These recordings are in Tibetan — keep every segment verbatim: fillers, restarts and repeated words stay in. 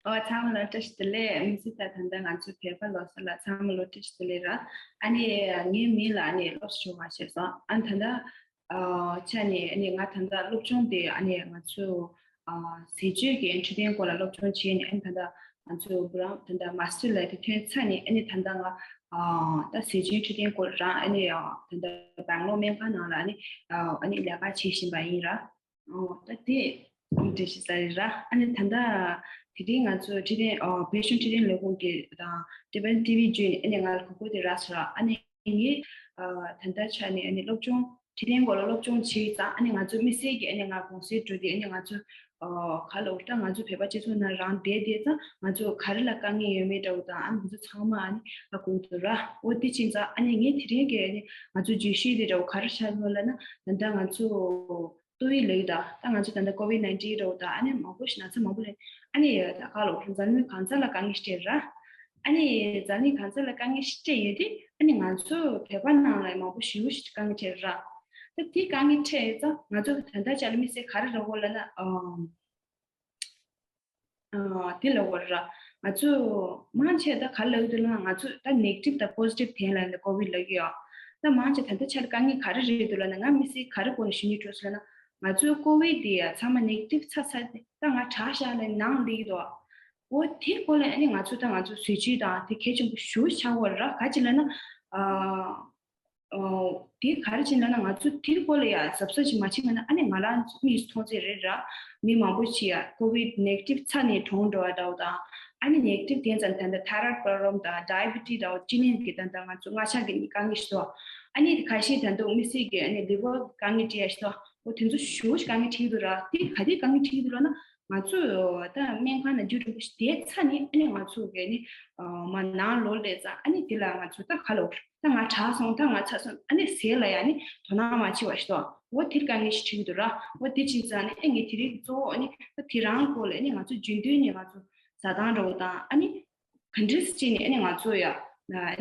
ཨོ་ཚང་མ་ལ་བཀྲ་ཤིས་བདེ་ལེགས། མི་སི་ད་ད་ལྟ་ང་ཚོའི་བོད་པ་ལོ་གསར་ལ་ཚང་མ་ལོ་བཀྲ་ཤིས་བདེ་ལེགས་ར། ཨ་ནི་ངའི་མིང་ལ་ཨ་ནི་བློ་བཟང་ཆོས་གྲགས་ཟེར་སོང་། ཨ་ནི་ད་ལྟ་ཨ་ཆ་ནས་ཨ་ནི་ང་ད་ལྟ་སློབ་སྦྱོང་དེ་ཨ་ནི་ང་ཚོ་ཨ་ཟས་བཅུད་ཀྱི་འཕྲོད་བསྟེན་སྐོར་ལ་སློབ་སྦྱོང་བྱས་ནས། ཨ་ནི་ད་ལྟ་ང་ཚོ་བུ་རམ་ད་ལྟ་མ་སི་ཊར་ལབ་དེ་ཐོན་ཚར་ནས། ཨ་ནི་ད་ལྟ་ང་ཨ་ད་ཟས་བཅུད་འཕྲོད་བསྟེན་སྐོར་རང་ཨ་ནི་ཨ་ད་ལྟ་སྦེང་ལོར་སྨན་ཁང་ནང་ལ་ཨ་ནི་ཨ་ཨ་ནི་ལས་ཀ་བྱེད་བཞིན་པ་ཡིན་ར། ཨོ་ད་དེ་འགྲེལ་བཤད་ས་རེད་ར། ཨ་ནི་ད་ལྟ་དེ་རིང་ང་ཚོ་འཕྲོད་བསྟེན་ཨོ་བོད་གཞུང་འཕྲོད་བསྟེན་ལས་ཁུངས་ཀྱི་དང་ཊི་བི་ཊི་ཝི་བརྒྱུད་ནས་ཨ་ནི་ང་ལ་གོ་སྐབས་དེ་རག་སོང་ར། ཨ་ནི་ངས་ཨ་ད་ལྟ་ཆ་ནས་ཨ་ནི་སློབ་སྦྱོང་འཕྲོད་བསྟེན་སྐོར་ལ་སློབ་སྦྱོང་བྱས་ཙང་། ཨ་ནི་ང་ཚོ་དམིགས་བསལ་གྱི་ཨ་ནི་ང་གུང་སེང་འགྲོ་དུས་ཨ་ནི་ང་ཚོ་ཨོ་ག་ལབ་དགོས་རེད། ད་ང་ཚོ་བོད་པ་སྤྱི་ཚོགས་ནང་རང་བསྡད་བསྡད་ཙང་ང་ཚོ་ག་རེ་ལ་དཀའ་ངལ་ཡོད་མེད་འདྲ་བོ་དང་། ཨ་ནི་ང་ཚོ་ཚང་མ་ཨ་ནི་ཨ་གོ་གི་འདུག་ར། འོ་དེ་བྱས་ཙང་ཨ་ནི་ངས་དེ་རིང་གི་ཨ་ནི་ང་ཚོ་བརྗོད་གཞི་དེ་འདྲ་བོ་ག་རེ་ཆགས་ཡོད་ལབ་ན། ད་ལྟ་ང་ཚོ་ཏོག་དབྱིབས་ལབ་ཀྱི་ད། ད་ང་ཚོ་ད་ལྟ་ཀོ་ཝིད་ནའིན་ཊིན་འདྲ་བོ་དང་ཨ་ནི་མང་པོ་ཞིག་ན་ཚ་མང་པོ་རེད། ཨ་ནི་ད་ག་ལབ་འཛམ་གླིང་གང་ས་ལ་དཀའ་ངལ་ཞིག་འཕྲད་ར། ཨ་ནི་འཛམ་གླིང་གང་ས་ལ་དཀའ་ངལ་ཞིག་འཕྲད་ཡོད་དེ། ཨ་ནི་ང་ཚོ་བོད་པ་ནང་ལ་མང་པོ་ཞེ་པོ་ཞིག་དཀའ་ངལ་འཕྲད་ར། ད་དེ་དཀའ་ངལ་འཕྲད་ཙང་ང་ཚོ་ད་ལྟ་ཆ་ལ་དམིགས་བསལ་ག་རེ་རག་གི་ཡོད་ལབ་ན། ཨ་དེ་ལབ་དགོས་ར། ང་ཚོ་མང་ཆེ་ད་ག་ལབ་ཀྱི་འདུག་ལབ་ན། ང་ཚོ་ད་ནེ་གེ་ཊིབ་དང་པོ་ཟི་ཊིབ་ཐོན་ལབ་ནས་ཀོ་ཝིད་ལབ་ཀྱི་ཡོད། ད་མང་ཆེ་ད་ལྟ་ཆ་ལ་དཀའ་ངལ་ག་རེ་རེད་འདུག་ལབ་ན། ང་དམིགས་བསལ་ག་རེ་སྐོར་ནས་ཞུ་སྙིང་བྲོ་སོང་ལབ་ན། ང་ཚོའི་ཀོ་ཝིད་དེ་ཡ་ཚང་མ་ནེ་གེ་ཊིབ་ཚར་ཚར་ཏེ་ད་ང་དྲག་ཤག་ལབ་ནང་སླེབས་ཀྱི་འདུག། འོ་དེ་སྐོར་ལ་ཨ་ནི་ང་ཚོ་ད་ང་ཚོ་ཟས་བཅུད་དང་དེ་གལ་ཆེན་པོ་ཞེ་པོ་ཆགས་ཀྱི་ཡོད་ར། ག་ཅི་ལབ་ན། ཨ། ཨོ། དེ་ག་རེ་བྱས་ན་ན། ང་ཚོ་དེ་སྐོར་ལ་ཡ་གཟབ་གཟབ་ཅིག་མ་བྱས་ན་ན། ཨ་ནི་ང་རང་ཚོ་མིག་མཐོང་ཚད་རེད་ར། མི་མང་པོ་ཞིག་ཡ་ཀོ་ཝིད་ནེ་གེ་ཊིབ་ཚར་ནས་གྲོངས་འགྲོ་བ་འདྲ་བོ་དང་། ཨ་ནི་ནེ་གེ་ཊིབ་དེ་ཙམ་ད་ལྟ་ཐའི་རོ་ཡིཌ་པོ་རོ་བི་ལེམ་དང་ཌའི་བེ་ཊིས་འདྲ་བོ་ཅི་ནས་ཀྱི་ད་ལྟ་ང་ཚོ་མངར་ཆ་གི་དཀའ་ངལ་ཞིག་འདུག། ཨ་ནི་ཁ་ཤས་ད་དུང་དམིགས་བསལ་གྱི་ཨ་ནི་ལི་ཝར་དཀའ་ངལ་འཕྲད་ཡ་ཞིག་འདུག། འོ་དེ་ཚོ་ཞེ་པོ་ཞིག་དཀའ་ངལ་འཕྲད་ཀྱི་འདུག་ར། དེ་ག་དེ་དཀའ་ངལ་འཕྲད་ཀྱི་འདུག་ལབ་ན། ང་ཚོ་ད་སྨན་ཁང་ནང་རྒྱུན་རིང་པོ་ཞིག་བསྡད་ཚར་ནས། ཨ་ནི་ང་ཚོ་གི་ནི་ཨ་མ་ནང་ལོག་སླེབས་ཙང་། ཨ་ནི་དེ་ལ་ང་ཚོ་ད་ག་ལབ་དགོས་རེད། ད་ང་དྲག་སོང་། ད་ང་ཚར་སོང་། ཨ་ནི་ཟས་ལ་ཡ་ནི་དོ་སྣང་མ་བྱེད་པ་ཞིག་འདུག། འོ་དེ་དཀའ་ངལ་ཞིག་འཕྲད་ཀྱི་འདུག་ར། འོ་དེ་བྱས་ཙང་ནི་ཨ་ངས་དེ་རིང་གི་གཙོ་བོ་ཨ་ནི་ད་དེ་རང་སྐོར་ལ་ཨ་ནི་ང་ཚོ་རྒྱུན་མཐུད་ནས་ང་ཚོ་ཟ་སྟངས་འདྲ་བོ་དང་། ཨ་ནི་ག་འདྲས་བྱས་ནས་ཨ་ནི་ང་ཚོ་ཡ་ཨ་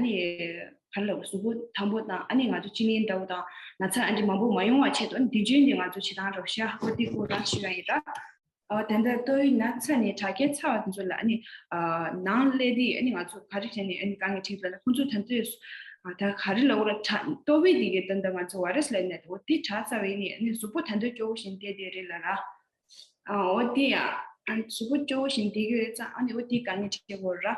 ནི་ག་ལབ་དགོས། གཟུགས་པོ་ཐང་པོ་དང་། ཨ་ནི་ང་ཚོ་སྐྱིད་གླིང་འདྲ་བོ་དང་ན་ཚ་ཨ་འདྲས་མང་པོ་མ་ཡོང་བ་ཆེད་དུ། ཨ་ནི་དེ་བྱས་ནས་ང་ཚོ་བྱེད་སྟངས་འདྲ་བོ་ཞིག་འོ་དེ་སྐོར་རང་ཞུ་ཡ་ཡིན་ར། ཨ་ད་ལྟ་ཏོག་དབྱིབས་ན་ཚ་ནས་དྲག་སྐྱེད་ཚར་བ་དེ་ཚོ་ལ་ཨ་ནི་ཨ་ནང་སླེབས་དུས་ཨ་ནི་ང་ཚོ་ག་རེ་བྱས་ནས་ཨ་ནི་དཀའ་ངལ་འཕྲད་ཀྱི་འདུག་ལབ་ན། ཁོང་ཚོ་ད་ལྟ་ཨ་ད་ག་རེ་ལབ་དགོས་ར། དྲག་ཏོག་དབྱིབས་དེ་གི་ད་ལྟ་ང་ཚོ་བྷའི་ར་སི་ལབ་ནས་འོ་དེ་དྲག་ཚར་བ་ཡིན་ནའི་ཨ་ནི་གཟུགས་པོ་ད་ལྟ་སྐྱོ་བོ་བཞིན་བསྡད་བསྡད་རེད་ལབ་ར། ཨ་འོ་དེ་ཡ་ཨ་ནི་གཟུགས་པོ་སྐྱོ་བོ་བཞིན་བསྡད་ཀྱི་ཡོད་ཙང་། ཨ་ནི་འོ་དེ་དཀའ་ངལ་འཕྲད་ཀྱི་ཡོད་ར།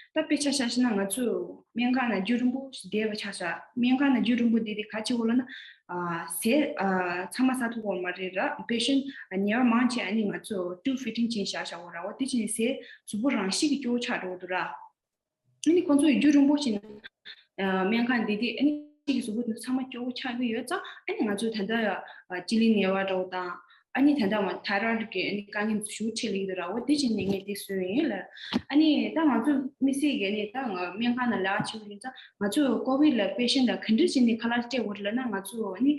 ད་དཔེ་ཆ་བཞག་ན་ང་ཚོ་སྨན་ཁང་ནང་རྒྱུན་རིང་པོ་ཞིག་བསྡད་པ་ཆགས་བཞག། སྨན་ཁང་ནང་རྒྱུན་རིང་པོ་བསྡད་དེ་ག་བྱེད་དགོས་ལབ་ན། ཨ་ཟས་ཨ་ཚང་མ་ཟ་ཐུབ་ཀྱི་ཡོད་མ་རེད་ར། པེ་ཤེན་ཊི་ཉེ་བ་མང་ཆེ་ཨ་ནི་ང་ཚོ་ཊིའུབ་ཕི་ཌིང་བྱས་བཞག་བཞག་ཡོད་ར། འོ་དེ་བྱས་ནས་ཟས་གཟུགས་པོ་རང་བཞིན་གྱིས་སྐྱོ་བོ་ཆགས་འགྲོ་གི་འདུག་ར། ཨ་ནི་ཁོང་ཚོ་ཡི་རྒྱུན་རིང་པོ་ཞིག་ཨ་སྨན་ཁང་བསྡད་དེ་ཨ་ནི་གཅིག་གི་གཟུགས་པོ་དེ་ཚོ་ཚང་མ་སྐྱོ་བོ་ཆགས་ཀྱི་ཡོད་ཙང་། ཨ་ནི་ང་ཚོ་ད་ལྟ་ཨ་སྐྱིད་གླིང་ནད་པ་འདྲ་བོ་དང་། ཨ་ནི་ད་ལྟ་ང་ཐའི་རོ་ཡིཌ་གི་ཨ་ནི་དཀའ་ངལ་ཞེ་པོ་འཕྲད་སླེབས་ཀྱི་འདུག་ར། འོ་དེ་བྱས་ནས་ངས་དེ་བཟོས་ཡིན་ལ། ཨ་ནི་ད་ང་ཚོ་དམིགས་བསལ་གྱི་ཨ་ནི་ད་ང་སྨན་ཁང་ནང་ལས་ཀ་བྱེད་ཀྱི་ཡིན་ཙང་། ང་ཚོ་ཀོ་ཝིཌ་ལ་པེ་ཤེན་ཊི་ལ་ག་འདྲ་བྱས་ནས་ཁ་ལག་སྤྲད་དགོས་རེད་ལབ་ན། ང་ཚོ་ཨ་ནི་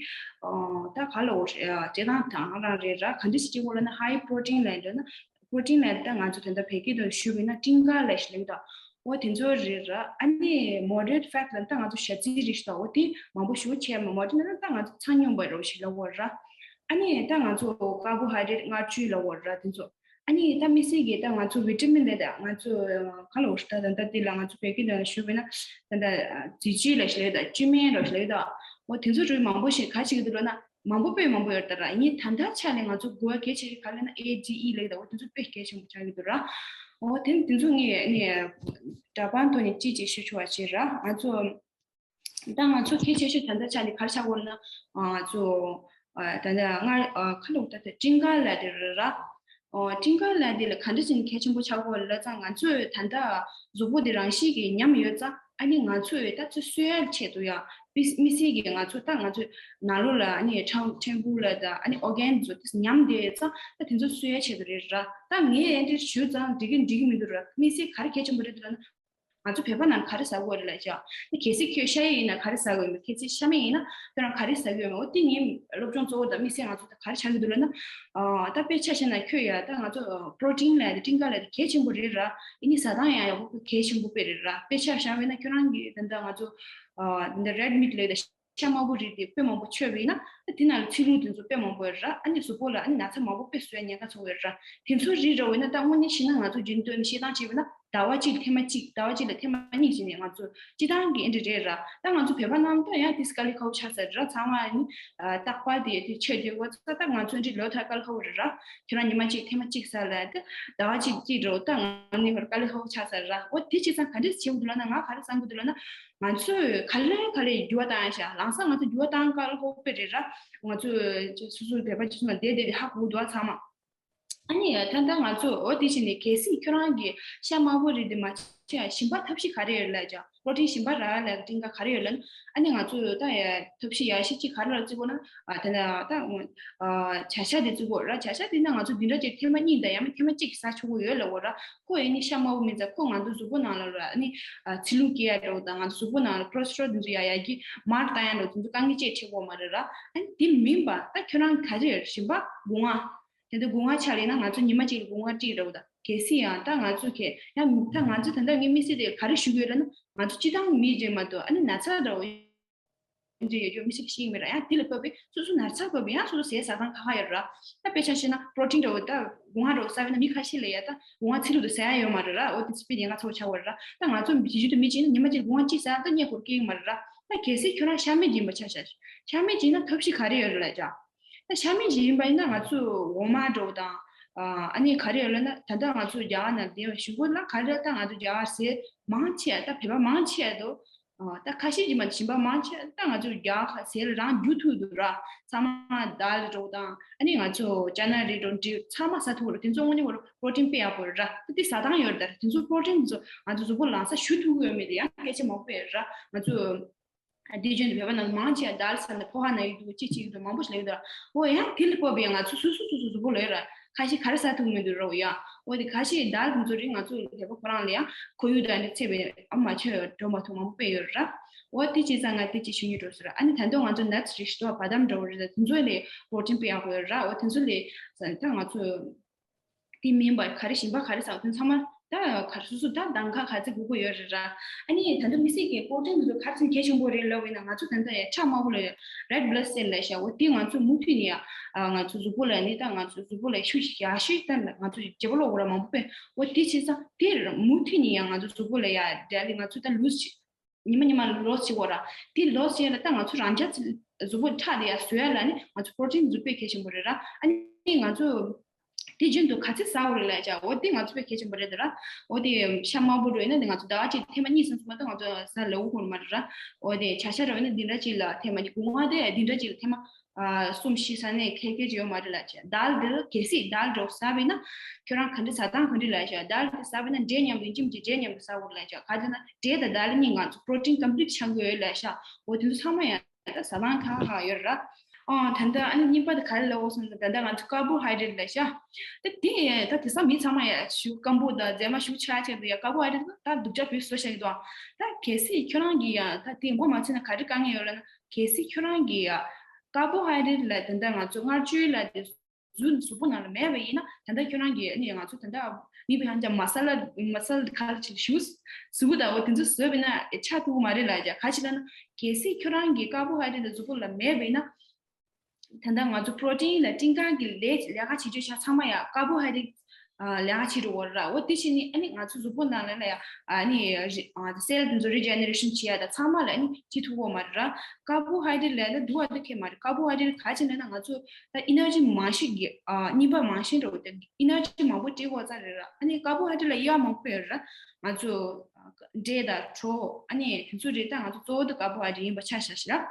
ཨ་ད་ག་ལབ་དགོས་རེད། ཨ་སྤྲད་སྟངས་དེ་རང་རང་རེད་ར། ག་འདྲ་ཞིག་སྤྲད་དགོས་ལབ་ན། ཧའི་པྲོ་ཊིན་ལབ་འདྲ་ན། པྲོ་ཊིན་ལབ་ད་ང་ཚོ་ད་ལྟ་བོད་སྐད་དུ་ཞུས་པ་ཡིན་ན་སྤྲིན་དཀར་ལབ་ཞིག་ལབ་ཀྱི་འདུག། འོ་དེ་ཚོ་རེད་ར། ཨ་ནི་མོ་ཌེ་རེཊ་ཕེ་ཊི་ལབ་ད་ང་ཚོ་ཞ་རྩི་རིགས་ཤིག་འདུག། འོ་དེ་མང་པོ་ཞེ་པོ་བྱས་མ། མོ་ཌེ་རེཊ་ལབ་ན་ད་ང་ཚོ་ཚྭ་སྙོམས་པ་རོ་ཞིག་ལབ་དགོས་ར། ཨ་ནི་ད་ང་ཚོ་ཀར་བོ་ཧའི་ཌེ་རེཊ་མངར་ཆུ་ལབ་དགོས་ར། དེ་ཚོ། ཨ་ནི་ད་དམིགས་བསལ་གྱི་ད་ང་ཚོ་བི་ཊ་མིན་ལབ་ད་ང་ཚོ་ག་ལབ་དགོས་རེད། ད་ད་ལྟ་དེ་ལ་ང་ཚོ་བོད་སྐད་ནང་ཞུས་པ་ཡིན་ན་ད་ལྟ་རྫས་བཅུད་ལབ་ཞིག་ལབ་ཀྱི་འདུག། བཅུད་སྨན་རོ་ཞིག་ལབ་ཀྱི་འདུག། འོ་དེ་ཚོ་རིགས་མང་པོ་ཞིག་ག་བྱེད་ཀྱི་འདུག་ལབ་ན། མང་པོ་དཔེ་མང་པོ་ཡོད་རེད་ད་ར། ཡིན་ད་ལྟ་ཆ་ནས་ང་ཚོ་གོ་བ་གལ་ཆེ་གི་ག་ལབ་ན་ཨེ་ཌི་ཨི་ལབ་ཀྱི་འདུག། འོ་དེ་ཚོ་དཔེ་གལ་ཆེན་པོ་ཆགས་ཀྱི་འདུག་ར། འོ་དེ་དེ་ཚོ་ངས་ནས་འདྲ་པར་ཐོག་ནས་ཅིག་ཅིག་ཞུ་ཆོག་པ་བྱེད་ར། ང་ཚོ་ད་ང་ཚོ་གལ་ཆེ་ཤོས་ད་ལྟ་ཆ་ནས་ག་རེ་ཆགས་ཀྱི་ཡོད་ལབ་ན། ང་ཚོ་ད་ལྟ་སྔར་ག་ལབ་ད་ལྟ་སྤྲིན་དཀར་ལབ་དེ་རེད་ར། ཨོ་སྤྲིན་དཀར་ལབ་དེ་ལ་ག་འདྲ་བྱས་ནས་གལ་ཆེན་པོ་ཆགས་ཀྱི་ཡོད་ལབ་ཙང་། ང་ཚོས་ད་ལྟ་གཟུགས་པོ་དེ་རང་བཞིན་གྱིས་ཉམས་ཡོད་ཙང་། ཨ་ནི་ང་ཚོས་ད་ཚོད་གསོ་ཡ་ཆེད་དུ་ཡང་དམིགས་དམིགས་བསལ་གྱི་ང་ཚོ་ད་ང་ཚོའི་ནང་ལོགས་ལ་ཨ་ནི་ཕྲ་ཕྲན་བུ་ལ་ད་ཨ་ནི་ཨོར་གན་ཚོ་དེ་ཉམས་བསྡད་ཡོད་ཙང་། ད་དེ་ཚོ་གསོ་ཡ་ཆེད་དུ་རེད་ར། ད་ངས་ཨེ་འདྲ་ཞུས་ཙང་འགྲིག་གི་འགྲིག་གི་མི་འདུག་ར། དམིགས་བསལ་ག་རེ་གལ་ཆེན་པོ་རེད་འདུག་ལབ་ན། ང་ཚོ་བོད་པ་ནང་ག་རེ་ཟ་དགོས་རེད་ལབ་ཀྱང་། ད་གལ་སྲིད་ཁྱོད་ཤ་ཡིན་ན་ག་རེ་ཟ་དགོས་ཡོད་མེད། གལ་སྲིད་ཤ་མེད་ཡིན་ན་ཁྱོད་རང་ག་རེ་ཟ་དགོས་ཡོད་མེད། འོ་དེ་ངའི་སློབ་སྦྱོང་གཙོ་བོ་དང་དམིགས་བསལ་ང་ཚོ་ད་ག་རེ་ཆགས་ཀྱི་འདུག་ལབ་ན། ཨ་ད་དཔེ་ཆ་བཞག་ན་ཁྱོད་ཡ་ད་ང་ཚོ་པྲོ་ཊིན་ལབ་ཡ་དེ་སྤྲིན་དཀར་ལབ་ཡ་དེ་གལ་ཆེན་པོ་རེད་ར། ཡིན་ནའི་ཟ་སྟངས་ཡང་ཡག་པོ་གལ་ཆེན་པོ་དཔེ་རེད་ར། དཔེ་ཆ་བཞག་པ་ཡིན་ན་ཁྱོད་རང་གིས་ད་ལྟ་ང་ཚོ་ཨ་ད་ལྟ་རེཌ་མིཊ་ལབ་ཡ་དེ། ཤ་དམར་པོ་རིགས་དེ་དཔེ་མང་པོ་མཆོད་པ་ཡིན་ན། ད་དེ་ནང་ལ་ཚིལ་ལུ་དེ་ཚོ་དཔེ་མང་པོ་ཡོད་ར། ཨ་ནི་གཟུགས་པོ་ལ་ཨ་ནི་ན་ཚ་མང་པོ་དཔེ་བཟོ་ཡ་ཉེན་ཁ་ཚ་པོ་ཡོད་ར། དེ་ཚོ་རིགས་ར་བས་ན་ད་དངོས་གནས་བཤད་ན་ང་ཚོ་རྒྱུན་དུ་ནས་བཤད་སྟངས་བྱས་པ་ན་ཟླ་བ་གཅིག་ཐེངས་མ་གཅིག་ཟླ་བ་གཅིག་ལ་ཐེངས་མ་གཉིས་བྱས་ནས་ང་ཚོ་སྤྱི་བཏང་གི་ཨེ་འདྲ་རེད་ར། ད་ང་ཚོ་བོད་པ་རྣམས་ད་ཡང་དེ་དཀའ་ལས་ཁག་པོ་ཆགས་ཚར་ར། ཚང་མ་ཨ་ནི་རྟག་པར་དེ་དེ་ཆད་དུས་ད་ད་ང་ཚོ་འདི་ལོ་ཐར་དཀའ་ལས་ཁག་པོ་རེད་ར། ཁྱོད་རང་ཉི་མ་གཅིག་ཐེངས་མ་གཅིག་ཟ་ལ་ད་ཟླ་བ་གཅིག་གཅིག་འགྲོ་ད་ང་ནི་ཧོར་དཀའ་ལས་ཁག་པོ་ཆགས་ཚར་ར། འོ་དེ་བྱས་ཙང་ག་འདྲས་བྱེད་དགོས་འདུག་ལབ་ན། ང་ག་རེ་བསམ་གི་འདུག་ལབ་ན། ང་ཚོས་ག་ལེར་ག་ལེར་འགྱུར་བ་བཏང་ཡ་ཤག་ལམ་སང་ང་ཚོ་འགྱུར་བ་བཏང་དཀའ་ལས་ཁག་པོ་དཔེ་རེད་ར། ང་ཚོ་སོ་སོའི་བོད་པ་སྤྱི་ཚོགས་ནང་བསྡད་བསྡད་དེ་ཧ་གོ་འདུག་ཨ་ཚང་མ། ཨ་ནི་ད་ལྟ་ང་ཚོ་འོ་དེ་བྱས་ནས་གལ་སྲིད་ཁྱོད་རང་གིས་ཤ་དམར་པོ་རིགས་དེ་མ་བྱས་ཞིམ་པ་ཐབས་ཤེས་ག་རེ་ཡོད་ལབ་ཀྱང་པོ་རོ་ཊིན་ཞིམ་པ་རག་ལ་སྤྲིན་ཁ་ག་རེ་ཡོད་ལབ་ན། ཨ་ནི་ང་ཚོ་ད་ཡ་ཐབས་ཤེས་ཡག་ཤོས་གཅིག་ག་རེ་ལ་བརྩི་དགོས་ན། ཨ་དེ་ན་ད་ཨ་བྱ་ཤ་དེ་བརྩི་དགོས་ར། བྱ་ཤ་དེ་ན་ང་ཚོ་འདི་འདྲ་ཅིག་ཐེངས་མ་གཉིས་དང་ཡང་མིན་ཐེངས་མ་གཅིག་ཟ་ཆོག་གི་ཡོད་ལབ་དགོས་ར། ཁོ་ཡ་ནི་ཤ་དམར་པོ་མིན་ཙང་ཁོ་ང་ཚོ་གཟུགས་པོ་ནང་ལ་ར་ཨ་ནི་ཚིལ་ལུ་སྐྱེ་ཡ་འདྲ་བོ་དང་ང་ཚོ་གཟུགས་པོ་ནང་ལ་ཀོ་ལེ་སི་ཊོ་རོལ་དེ་ཚོ་ཡ་ཡ་གི་མར་བཏང་ཡ་འདྲ་བོ་དེ་ཚོ་དཀའ་ངལ་ཅིག་འཕྲད་དགོས་མ་རེད་ར། ཨ་ནི་དེ་མིན་པ་ད་ཁྱོད་རང་ག་རེ་ཞིམ་པ་སྒོ་ང་དེ་འདྲ་སྒོ་ང་ཆ་ལས་ན་ང་ཚོ་ཉི་མ་གཅིག་ལ་སྒོ་ང་དཀྲིས་འདྲ་བོ་དང་གལ་སྲིད་ཡང་ད་ང་ཚོ་གས་ཡང་ད་ང་ཚོ་ད་ལྟ་ངའི་དམིགས་བསལ་དེ་ག་རེ་ཞུ་གི་ཡོད་ལབ་ན། ང་ཚོ་སྤྱི་བཏང་མི་རེད་མ་གཏོགས་ཨ་ནི་ན་ཚ་འདྲ་བོ་འདྲ་ཡོད་རྒྱུ་མི་ཤེས་ཤེས་མེད་ར། ཡང་དེ་ལ་བབས་པའི་སོ་སོ་ན་ཚ་བབས་པའི་ཡང་སོ་སོ་ཟས་ཟ་སྟངས་ཁག་ཁག་ཡོད་ར། ད་དཔེ་ཆ་བཤད་ན་པོ་རོ་ཊིན་འདྲ་བོ་ད་སྒོ་ང་འདྲ་བོ་ཟ་བས་ན་མི་ཁ་ཤས་ལ་ཡ་ད་སྒོ་ང་ཚིལ་ལུ་དེ་ཟ་ཡ་ཡོད་མ་རེད་ར། འོ་དེ་ཚོ་དཔེ་ཉེན་ཁ་ཚ་པོ་ཆགས་པ་རེད་ར། ད་ང་ཚོ་མི་རྒྱུན་དུ་མི་གཅིག་ནི་ཉི་མ་གཅིག་སྒོ་ང་གཅིག་ཟ་ད་གཉིད་ཁུག་ཀྱི་ཡོད་མ་རེད་ར། ད་གལ་སྲིད་ཁྱོད་རང་ཤ་མེད་སྦྱིན་པ་ཆ་བཞག་ཤ་མེད་སྦྱིན་ན་ཐབས་ཤེས་ག་རེ་ཡོད་རེད་ལབ་ཀྱང་། ད་ཤ་མེད་སྦྱིན་པ་ཡིན་ན་ང་ཚོ་འོ་མ་འདྲ་བོ་དང་། ཨ་ནི་ག་རེ་ཡོད་ལབ་ན་ད་ལྟ་ང་ཚོ་རྒྱ་གར་ནང་བསྡད་པའི་གཞུག་གུ་ལ་ག་རེ་ད་ང་ཚོ་རྒྱ་གར་ཟས་མང་ཆེ་ད་བོད་པ་མང་ཆེ་འདུག་ཨ་ད་ཁ་ཤས་ཀྱིས་མ་ཞིམ་པ་མང་ཆེ་ད་ང་ཚོ་རྒྱ་གར་ཟས་ལ་རང་རྒྱུ་ཐུབ་འདུག་ར། ཚང་མ་དཱལ་འདྲ་བོ་དང་ཨ་ནི་ང་ཚོ་ཅ་ན་རིགས་འདྲ་བོ་འདི་ཚང་མ་ཟ་ཐུབ་ར། དེ་ཚོ་དངོས་གནས་པོ་རོ་ཊིན་དཔེ་ཡག་པོ་རེད་ར། ད་དེ་ཟ་སྟངས་ཡོད་རེད། ད་དེ་ཚོ་པོ་རོ་ཊིན་དེ་ཚོ་ང་ཚོ་གཟུགས་པོ་ལམ་སང་ཞུ་ཐུབ་ཀྱི་ཡོད་མེད་དེ་ཡང་སྐད་ཆ་མང་པོ་ཡོད་ར། ང་ཚོ་དེ་བཞིན་དུ་བོད་པ་ནང་མང་ཆེ་བ་དཱལ་ཟ་ནས་པོ་ཧ་ན་ཡི་འདུག་ཅི་ཅིག་འདུག་མང་པོ་ཞིག་ལབ་ཀྱི་འདུག་འོ་ཡང་དེ་ལ་བབས་པའི་ང་ཚོ་སོ་སོ་སོ་སོ་གཟུགས་པོ་ལ་ཡོད་ར། ཁ་ཤས་ག་རེ་ཟ་ཐུབ་མི་འདུག་ར། འོ་ཡ། འོ་དེ་ཁ་ཤས་དཱལ་དེ་ཚོ་རིགས་ང་ཚོ་བོད་པ་ཁོ་རང་ལ་ཡང་ཁོར་ཡུག་དང་འདི་ཚད་པའི་ཨ་མ་ཆོས་འགྲོ་མ་ཐུབ་མང་པོ་དཔེ་ཡོད་ར། འོ་དེ་བྱས་ཙང་ང་དེ་ཅིག་ཞུ་སྙིང་འདོད་སོང་ར། ཨ་ནི་ད་དུང་ང་ཚོ་ནཊ་སི་རིགས་ཤིག་འདུག་བ་དམ་འདྲ་བོ་རེད། ད་དེ་ཚོ་ལས་པོ་རོ་ཊིན་དཔེ་ཡག་པོ་ཡོད་ར། འོ་དེ་ཚོ་ལས་ད་ང་ཚོ་དེ་མིན་པར་ག་རེ་ཞིམ་པ་ག་རེ་ཟ་དེ་ཚང་མ་ད་ག་རེ་སོ་སོ་ད་གདམ་ག་ག་ཚོད་དགོས་ཀྱི་ཡོད་རེད་ར། ཨ་ནི་ད་ལྟ་དམིགས་བསལ་གྱི་པོ་རོ་ཊིན་དེ་ཚོ་ག་རེ་ཚོད་གལ་ཆེན་པོ་རེད་ལབ་པ་ཡིན་ན། ང་ཚོ་ད་ལྟ་ཡ་ཁྲག་དམར་པོ་ལ་ཡ་རེཌ་བྷི་ལཌ་སེལ་ལབ་ཤག་འོ་དེ་ང་ཚོ་མུ་མཐུད་ནས་ཡ་ང་ཚོ་གཟུགས་པོ་ལ་ནི་ད་ང་ཚོ་གཟུགས་པོ་ལ་ཤུགས་ཡག་ཤོས་ད་ང་ཚོ་བརྗེ་པོ་ལོག་གོ་ར་མང་པོ་པས། འོ་དེ་བྱས་ཙང་དེ་མུ་མཐུད་ནས་ཡ་ང་ཚོ་གཟུགས་པོ་ལ་ཡ་འབྲེལ་ལི་ང་ཚོ་ད་ལུས་བྱེད། ཉི་མ་ཉི་མ་ལོས་བྱེད་དགོས་ར། དེ་ལོས་བྱས་ལ་ད་ང་ཚོ་རང་རྒྱལ་གཟུགས་པོ་ཁྲག་དེ་ཡ་བཟོ་ཡ་ལ་ནི་ང་ཚོ་པོ་རོ་ཊིན་གཟུགས་པོའི་གལ་ཆེན་པོ་རེད་ར། ཨ་ནི་ང་ཚོ་དེ་རྒྱུན་དུ་ག་ཚོད་ཟ་དགོས་རེད་ལབ་ཀྱང་འོ་དེ་ང་ཚོ་དཔེ་གལ་ཆེན་པོ་རེད་ད་ར། འོ་དེ་ཤ་དམར་པོ་འདྲ་ཡིན་ན་དེ་ང་ཚོ་ཟླ་བ་གཅིག་ཐེངས་མ་གཉིས་ཙམ་ཙམ་མ་གཏོགས་ང་ཚོ་ཟ་ལེགས་པོ་ཁོ་ན་མ་རེད་ར། འོ་དེ་བྱ་ཤ་འདྲ་ཡིན་ན་འདི་འདྲ་གཅིག་ལ་ཐེངས་མ་གཉིས། སྒོ་ང་དེ་འདི་འདྲ་གཅིག་ལ་ཐེངས་མ་ཨ་གསུམ་བཞི་ཟ་ནས་ཁེ་ཁེ་ཅིག་ཡོད་མ་རེད་ལབ་ཀྱང་། དཱལ་འདི་གལ་སྲིད་དཱལ་འདྲ་བོ་ཟ་བས་ན་ཁྱོད་རང་ག་འདྲ་ཟ་སྟངས་ག་འདྲ་ལབ་ཀྱང་། དཱལ་དེ་ཟ་བས་ན་འབྲས་མཉམ་དུ་ཡིན་གཅིག་མིན་གཅིག་འབྲས་མཉམ་དུ་ཟ་དགོས་ལབ་ཀྱང་། ག་རེ་ཟེར་ན་འབྲས་དང་དཱལ་གཉིས་ང་ཚོ་པོ་རོ་ཊིན་ཀམ་པི་ལིཊ་ཆགས་ཀྱི་ཡོད་ལབ་ཤག་འོ་དེ་ཚོ་ཚང་མ་ཡང་ད་ཟ་སྟངས་ཁག་ཁག་ཡོད་ར། ཨ་ད་ལྟ་ཨ་ནི་གཉིས་པ་དེ་ག་རེ་ལབ་འོ་སོང་ན་ད་ལྟ་ང་ཚོ་ཀར་བོ་ཧའི་ཌེ་རེཊ་ལབ་ཤག་ད་དེ་ད་དེང་སང་མི་ཚང་མ་ཡང་ཞུ་སྐམ་པོ་དང་མཛེས་མ་ཞུ་ཆ་ཆེ་འདུག་ཡ། ཀར་བོ་ཧའི་ཌེ་རེཊ་ད་སྡུག་ཅག་བེད་བཟོ་བྱ་གི་འདུག་ད་གལ་སྲིད་ཁྱོད་རང་གིས་ཡང་ད་དེ་མགོ་མ་ཚོས་ན་ག་རེ་དཀའ་ངལ་ཡོད་ལབ་ན། གལ་སྲིད་ཁྱོད་རང་གིས་ཡང་ཀར་བོ་ཧའི་ཌེ་རེཊ་ལབ་ད་ལྟ་ང་ཚོ་མངར་བཅུད་ལབ་དེ་གཟུགས་གཟུགས་པོ་ནང་ལ་མེད་པ་ཡིན་ན། ད་ལྟ་ཁྱོད་རང་གིས་ཨ་ནི་ང་ཚོ་ད་ལྟ་མི་བུ་ཡང་ཅག་མ་ས་ལ་མ་ས་ལ་ག་ལ་ཅིག་ཞུ་ཟུག་དང་འོ་དེ་ཚོ་བཟོས་པ་ཡིན་ན་ཆགས་ཐུབ་ཀྱི་མ་རེད་ལབ་ཀྱང་། ག་ཅི་ལབ་ན་གལ་སྲིད་ཁྱོད་རང་གིས་ཀར་བོ་ཧའི་ཌེ་རེཊ་དེ་གཟུགས་པོ་ལ་མེད་པ་ཡིན་ན། ད་ལྟ་ང་ཚོ་པོ་རོ་ཊིན་ལ་སྤྲིན་དཀར་གྱི་ལས་ལས་ཀ་བྱེད་རྒྱུ་ཆ་ཚང་མ་ཡང་ཀར་བོ་ཧའི་ཌེ་རེཊ་ལས་ཀ་བྱེད་འགྲོ་གི་རེད་ར། འོ་དེ་བྱས་ནས་ཨ་ནི་ང་ཚོ་གཟུགས་པོ་ནང་ལ་ལ་ཡང་ཨ་ནི་རི་ཨ་སེལ་དེ་ཚོ་རི་ཇེ་ནེ་རེ་ཤན་བྱེད་ཡ་ད་ཚང་མ་ལ་ཨ་ནི་བྱེད་ཐུབ་ཀྱི་མ་རེད་ར། ཀར་བོ་ཧའི་ཌེ་རེཊ་ལབ་ན་འདུག་བ་འདུག་ཁེ་མ་རེད། ཀར་བོ་ཧའི་ཌེ་རེཊ་ག་ཅི་ལབ་ན་ང་ཚོ་ད་ཨེ་ནར་ཇི་མང་ཤོས་ཀྱི་ཨ་གཉིས་པ་མང་ཤོས་འགྲོ་གི་ཨེ་ནར་ཇི་མང་པོ་སྤྲད་དགོས་ཙང་རེད་ར། ཨ་ནི་ཀར་བོ་ཧའི་ཌེ་རེཊ་ལ་དབྱེ་བ་མང་པོ་ཡོད་རེད་ར། ང་ཚོ་འབྲས་དང་གྲོ་ཨ་ནི་དེ་ཚོ་རེད། ད་ང་ཚོ་གཙོ་བོ་དེ་ཀར་བོ་ཧའི་ཌེ་རེཊ་ཡིན་པ་ཆ་བཞག་ཤག་ར།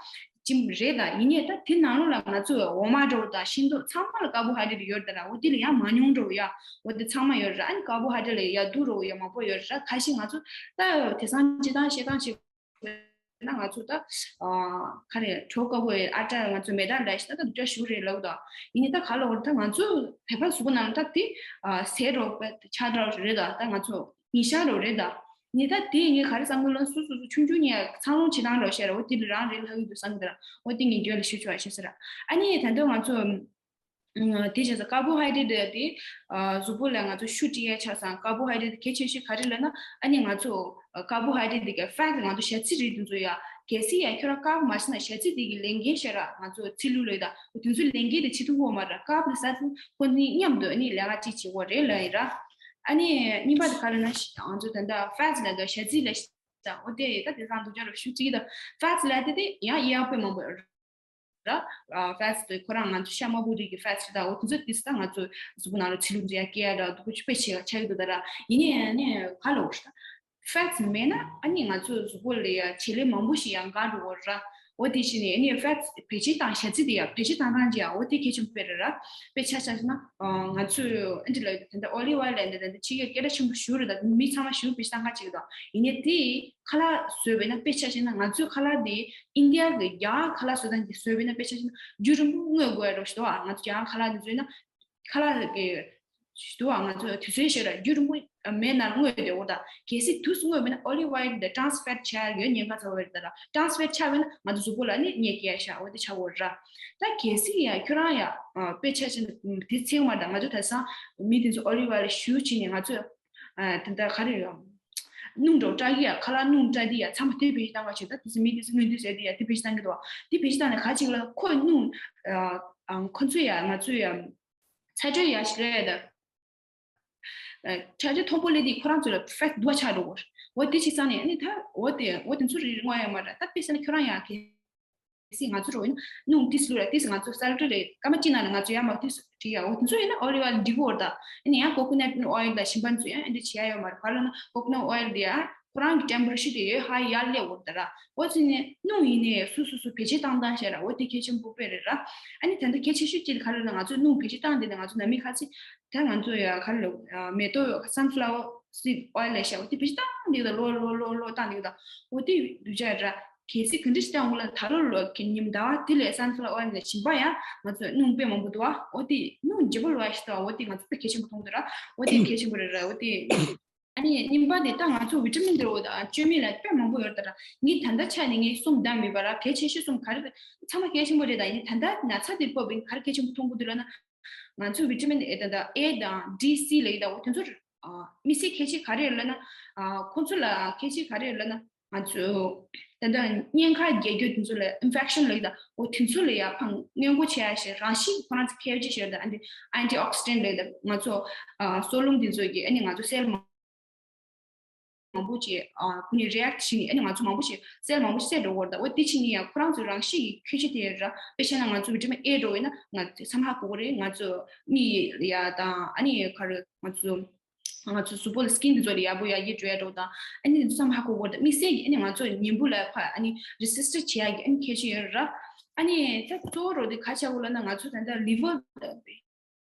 ཅིམ་རེད། ད་ཡིན་ནའི་ད་དེ་ནང་ལོགས་ལ་ང་ཚོ་འོ་མ་འདྲ་བོ་དང་ཤིང་ཏོག་ཚང་མ་ལ་ཀར་བོ་ཧའི་ཌེ་རེཊ་ཡོད་རེད་ད་ར། འོ་དེ་ལ་ཡང་མ་ཉུང་འདྲ་བོ་ཡ་འོ་དེ་ཚང་མ་ཡོད་རེད། ཨ་ནི་ཀར་བོ་ཧའི་ཌེ་རེཊ་ལ་ཡ་སྡུག་འདྲ་བོ་ཡ་མང་པོ་ཡོད་རེད་ར། ཁ་ཤས་ང་ཚོ་ད་དེང་སང་སྤྱིར་བཏང་བཤད་སྟངས་བྱས་ན་ང་ཚོ་ད་ཨ་ག་རེ་གྲོ་དཀར་པོ་ཨ་ཏྲ་ང་ཚོ་མེ་ཏར་ལ་ཞིག་ད་ད་སྡུག་ཅག་ཞུ་རེད་ལབ་ད། ཡིན་ནའི་ད་ག་ལ་འོ་ད་ང་ཚོ་བོད་པ་གཟུགས་པོ་ནང་ད་དེ་ཨ་ཟས་འདྲ་བོ་ཆ་འདྲ་བོ་རེད་ད། ད་ང་ཚོ་ཉིན་ཞག་འདྲ་བོ་རེད་ད། ནི་ད་དེ་ངས་ག་རེ་བསམ་གི་ལབ་ན་སོ་སོ་སོ་ཆུང་ཆུང་ནས་འཚར་ལོངས་བྱེད་སྟངས་འདྲ་བོ་བཤད་ར། འོ་དེ་ལ་རང་རེ་ལྷག་གི་འདུག་བསམ་གི་འདུག་ར། འོ་དེ་ངས་རྒྱུན་ལ་ཞུ་ཆོག་ཨ་ཤེས་ཟེར་ར། ཨ་ནི་ད་ལྟ་ང་ཚོ་དེ་བྱས་ཙང་ཀར་བོ་ཧའི་ཌེ་རེཊ་དེ་གཟུགས་པོ་ལ་ང་ཚོ་ཤུགས་སྤྲད་ཡ་ཆ་ཚང་། ཀར་བོ་ཧའི་ཌེ་རེཊ་གལ་ཆེ་ཤོས་ག་རེ་ལབ་ན་ཨ་ནི་ང་ཚོ་ཀར་བོ་ཧའི་ཌེ་རེཊ་དེ་ག་ཕེཊ་ང་ཚོ་ཞ་ཚི་རིགས་དེ་ཚོ་ཡ་ གལ་སྲིད་ཡང་ཁྱོད་རང་སྐར་མ་ཤི་ན་ཞ་ཚི་དེ་གི་ལས་འགན་ཤེས་ར། ང་ཚོ་ཚི་ལུ་ལོས་དང་དེ་ཚོའི་ལས་འགན་དེ་བྱེད་ཐུབ་ཀྱི་ཡོད་མ་རེད། སྐར་དེ་ས་ཚི་ཁོ་ནི་མཉམ་དུ་ནི་ལས་ཀ་ཅིག་བྱེད་དགོས་རེད་ལབ་ཡིན་ར། ཨ་ནི་གཉིས་པ་དེ་ག་རེ་ན་ང་ཚོ་ད་ལྟ་ཕེ་ཊི་ལབ་དང་ཞ་ཚི་ལབ་ཤི་ད། འོ་དེ་ད་དེང་སང་སྡུག་ཅག་རུ་ཞུ་ཅིག་ད་ཕེ་ཊི་ལབ་དེ་དེ་ཡང་ཡག་པོ་མང་པོ་ར། ཕེ་ཊི་དེ་ཁོ་རང་ང་ཚོ་ཤ་དམར་པོ་རིགས་ཀྱི་ཕེ་ཊི་ད། འོ་དེ་ཚོ་དེ་ད་ང་ཚོ་གཟུགས་པོ་ནང་ལ་ཚི་ལུ་འདྲ་ཡ་སྐྱེ་ཡ་ད་སྡུག་པོ་ཆུ་དཔེ་ཆེ་ཡ་ཆགས་ཀྱི་འདུག་ད་ར། ཡིན་ནའི་ཡང་ནི་ག་ལ་འོ་ད་ཕེ་ཊི་མེད་ན་ཨ་ནི་ང་ཚོ་གཟུགས་པོ་ལ་ཡ་བྱེད་ལས་མང་པོ་ཞིག་ཡང་འགག་འགྲོ་གི་ར། འོ་དེ་བྱས་ནས་ཨ་ནི་ཕེ་ཊི་བེད་སྤྱོད་བཏང་ཞ་ཚི་དེ་ཡ་བེད་སྤྱོད་བཏང་སྟངས་ཅིག་ཡ་འོ་དེ་གལ་ཆེན་པོ་དཔེ་རེད་ར། དཔེ་ཆ་བཞག་ན་ང་ཚོས་ཨ་འདི་ལ་ད་ལྟ་ཨོ་ལིབ་ཨོ་ཡིལ་ལ་ད་ལྟ་ཕྱི་རྒྱལ་སྐད་གྲགས་ཆེན་པོ་ཞིག་རེད། ད་མི་ཚང་མ་ཞིག་བེད་སྤྱོད་བཏང་ག་ཅིག་དང་ཡིན་ནའི་དེ་ཁ་ལག་བཟོས་པས་ན་དཔེ་ཆ་བཞག་ན་ང་ཚོའི་ཁ་ལག་དེ་ཨིན་ཌི་ཡ་གི་རྒྱ་གར་ཁ་ལག་བཟོ་སྟངས་ཀྱི་བཟོས་པས་ན་དཔེ་ཆ་བཞག་ན་རྒྱུན་རིང་པོ་བརྔོས་དགོས་ཡ་རོགས་ཞིག་འདུག་ཨ། ང་ཚོ་རྒྱ་གར་ཁ་ལག་དེ་བཟོས་ན་ཁ་ལག་གི་ཞིག་འདུག་ཨ། ང་ཚོ་དུས་ཚོད་ཞིག་ར་རྒྱུན་རིང་པོ་མེ་ནང་བརྔོས་བསྡད་འོ་ད། གལ་སྲིད་དུས་སུ་བརྔོས་མེད་ན་ཨོ་ལིབ་ཨོ་ཡིལ་དེ་ཊ་རན་སི་ཕེཊ་ཆགས་ཡ་ཉེན་ཁ་ཚ་བོ་རེད་ད་ར། ཊ་རན་སི་ཕེཊ་ཆགས་པས་ན་ང་ཚོ་གཟུགས་པོ་ལ་ནི་ཉེན་སྐྱེལ་ཤག་འོ་དེ་ཆགས་འོ་ར། ད་གལ་སྲིད་ཡ་ཁྱོད་རང་ཡ་དཔེ་ཆ་ཆེན་དེ་ཚེག་མ་ད་ང་ཚོ་ད་སང་མི་དེ་ཚོ་ཨོ་ལིབ་ཨོ་ཡིལ་ཞུ་བྱས་ནས་ང་ཚོ་ཨ། དེ་འདྲ་ག་རེ་ཡོད། སྣུམ་འདྲ་བོ་སྐྲག་གི་ཡ། ཁ་ལག་སྣུམ་སྐྲག་དེ་ཡ་ཚང་མ་དེ་བེད་སྤྱོད་བཏང་བ་བྱེད། ད་དེ་ཚོ་མི་དེ་ཚོ་སྔོན་དུས་ཟེར་དེ་ཡ་དེ་བེད་སྤྱོད་བཏང་གི་འདུག་བ། དེ་བེད་སྤྱོད་བཏང་ནས་ག་ཅིག་ལ་ཁོ་སྣུམ་ཨ། ཁོ་ཚོ་ཡ་ང་ཚོ་ཡ་ཚ་དྲོད་ཡ་ཞིག་རེད་ད། ཨ། ཚ་དྲོད་མཐོན་པོ་སླེབས་དུས་ཁོ་རང་ཚོ་ལ་ཕེ་ཊི་འདུ་བ་ཆགས་འགྲོ་གི་རེད། འོ་དེ་བྱས་ཙང་ནས་ཨ་ནི་ད་འོ་དེ་འོ་དེ་ཚོ་རིགས་དངོས་ཡ་མ་རེད། ད་དཔེ་བྱས་ན་ཁྱོད་རང་ཡ་གི་སྲིད་ང་ཚོ་རོ་ཡིན་སྣུམ་ཏིས་ལུ་ར་ཏིས་ང་ཚོ་སལ་ཏྲི་རེད། སྐར་མ་གཅིག་ནང་ལ་ང་ཚོ་ཡར་མར་ཏིས་བྲིས་ཡ། འོ་དེ་ཚོ་ཡིན་ན་ཨོ་ལིབ་ཨོ་ཡིལ་འགྲིག་གི་ཡོད་རེད་ད། ཨ་ནི་ཡང་ཀོ་ཀོ་ནཊ་ཨོ་ཡིལ་ལ་ཞིམ་པ་ཚོ་ཡང་ཨ་འདྲ་བྱེད་ཡ་ཡོད་མ་རེད། ག་ལ་ན་ཀོ་ཀོ་ནཊ་ཨོ་ཡིལ་དེ་ཡང་ཁོ་རང་གི་ཊེམ་པ་རེ་ཅར་དེ་ཧ་ཡར་སླེབས་འོ་རེད་ད་ར། འོ་ཚོ་ནི་སྣུམ་ཡིན་ནའི་སུ་སུ་སུ་བེད་སྤྱོད་བཏང་སྟངས་བཤད་ར། འོ་དེ་གལ་ཆེན་པོ་དཔེ་རེད་ར། ཨ་ནི་ད་ལྟ་གལ་ཆེ་ཤོས་གཅིག་དེ་ག་ལ་ན་ང་ཚོ་སྣུམ་བེད་སྤྱོད་བཏང་དེ་ནས་ང་ཚོ་ནང་མི་ཁ་ཤས་ད་ང་ཚོ་ཡ་ག་ལ་མེ་ཏོག་སན་ཕ་ལ་ཝར་སིཌ་ཨོ་ཡིལ་ལ་བཤད། འོ་དེ་བེད་སྤྱོད་བཏང་འདུག་ད། ལོ་ལོ་ལོ་ལོ་བཏང་འདུག་ད། འོ་དེ་འདུག་ཅག་ར། གལ་སྲིད་ག་འདྲ་ཞིག་བཏང་དགོས་ལ་ད་ལོ་ལོ་གི་ཉིན་ཟླ་བ་དེ་ལས་སན་ཕ་ལ་ཝར་ཨོ་ཡིལ་ནས་ཞིམ་པ་ཡང་ང་ཚོ་སྣུམ་དཔེ་མང་པོ་འདུག་བ། འོ་དེ་སྣུམ་བརྗེ་པོ་ལོ་ཡ་ཞིག་ད། འོ་དེ་ང་ཚོ་དཔེ་གལ་ཆེན་པོ་མཐོང་གི་འདུག་ར། འོ་དེ་གལ་ཆེན་པོ་རེད་ར། འོ་དེ་ཨ་ནི་གཉིས་པ་དེ་ད་ང་ཚོ་བི་ཊ་མིན་དེ་འོ་ད་བཅོས་མིན་ལ་དཔེ་མང་པོ་ཡོད་རེད་ད་ར། ངས་ད་ལྟ་ཆ་ནས་ངས་གསུམ་བདམས་མེད་པ་ར། གལ་ཆེ་ཤོས་གསུམ་ག་རེ་རེད། ཚང་མ་གལ་ཆེན་པོ་རེད་ད། ཡིན་ད་ལྟ་ན་ཚ་དེ་སྤོབས་པའི་ག་རེ་གལ་ཆེན་པོ་མཐོང་གི་འདུག་ལབ་ན། ང་ཚོ་བི་ཊ་མིན་ཨེ་ད་ད་ཨེ་དང་ཌི་སི་ལབ་ཡོད་ད། འོ་དེ་ཚོ་ཨ་དམིགས་བསལ་གལ་ཆེ་ག་རེ་ཡོད་ལབ་ན། ཨ་ཁོང་ཚོ་ལ་གལ་ཆེ་ག་རེ་ཡོད་ལབ་ན། ང་ཚོ་ད་ལྟ་གཉན་ཁ་རྒྱག་རྒྱུ་དེ་ཚོ་ལ་ཨིན་ཕེག་ཤན་ལབ་ཡོད་ད། འོ་དེ་ཚོ་ལ་ཡ་ཕར་སྔོན་འགོག་བྱེད་ཡ་ཞིག་རང་བཞིན་ཁོ་རང་ཚོ་ཁེ་ཆེ་ཞིག་ཡོད་ད། ཨ་ནི་ཨན་ཊི་ཨོག་སི་ཌེན་ལབ་ཡོད་ད། ང་ཚོ་ཨ་སྲོག་རླུང་དེ་ཚོ་གི་ཨ་ནི་ང་ཚོ་སེལ་མང་མང་པོ་ཅིག་ཨ་ཁོ་ནི་རི་ཨེག་ཊི་བྱས་ནས་ཨ་ནི་ང་ཚོ་མང་པོ་ཞིག་སེལ་མང་པོ་ཞིག་བསད་འགྲོ་གི་ཡོད་རེད་ད། འོ་དེ་བྱས་ནས་ཡང་ཁོ་རང་ཚོའི་རང་བཞིན་གྱི་ཁྱད་ཆོས་དེ་ཡོད་རེད། དཔེ་བཤད་ན་ང་ཚོ་བི་ཊ་མིན་ཨེ་འདྲ་བོ་ཡིན་ན་ང་ཚོ་བསམ་ཧ་གོ་གི་རེད། ང་ཚོ་མིག་ཡ་དང་ཨ་ནི་ག་རེ་ང་ཚོ་ང་ཚོ་གཟུགས་པོ་ལ་སི་ཀིན་དེ་ཚོ་ལ་ཡག་པོ་ཡག་ཡིད་འགྲོ་ཡ་འགྲོ་དང་ཨ་ནི་བསམ་ཧ་གོ་གི་རེད་ད། དམིགས་བསལ་གྱི་ཨ་ནི་ང་ཚོ་ཉིན་བུ་ལ་ཕར་ཨ་ནི་རི་སི་སི་ཊི་བྱེད་ཡ་གི་ཨ་ནི་ཁྱད་ཆོས་ཡོད་རེད། ཨ་ནི་ད་གཙོ་བོ་རོ་དེ་ག་ཆགས་གོ་ལབ་ན་ང་ཚོ་ད་ལྟ་ལི་ཝར་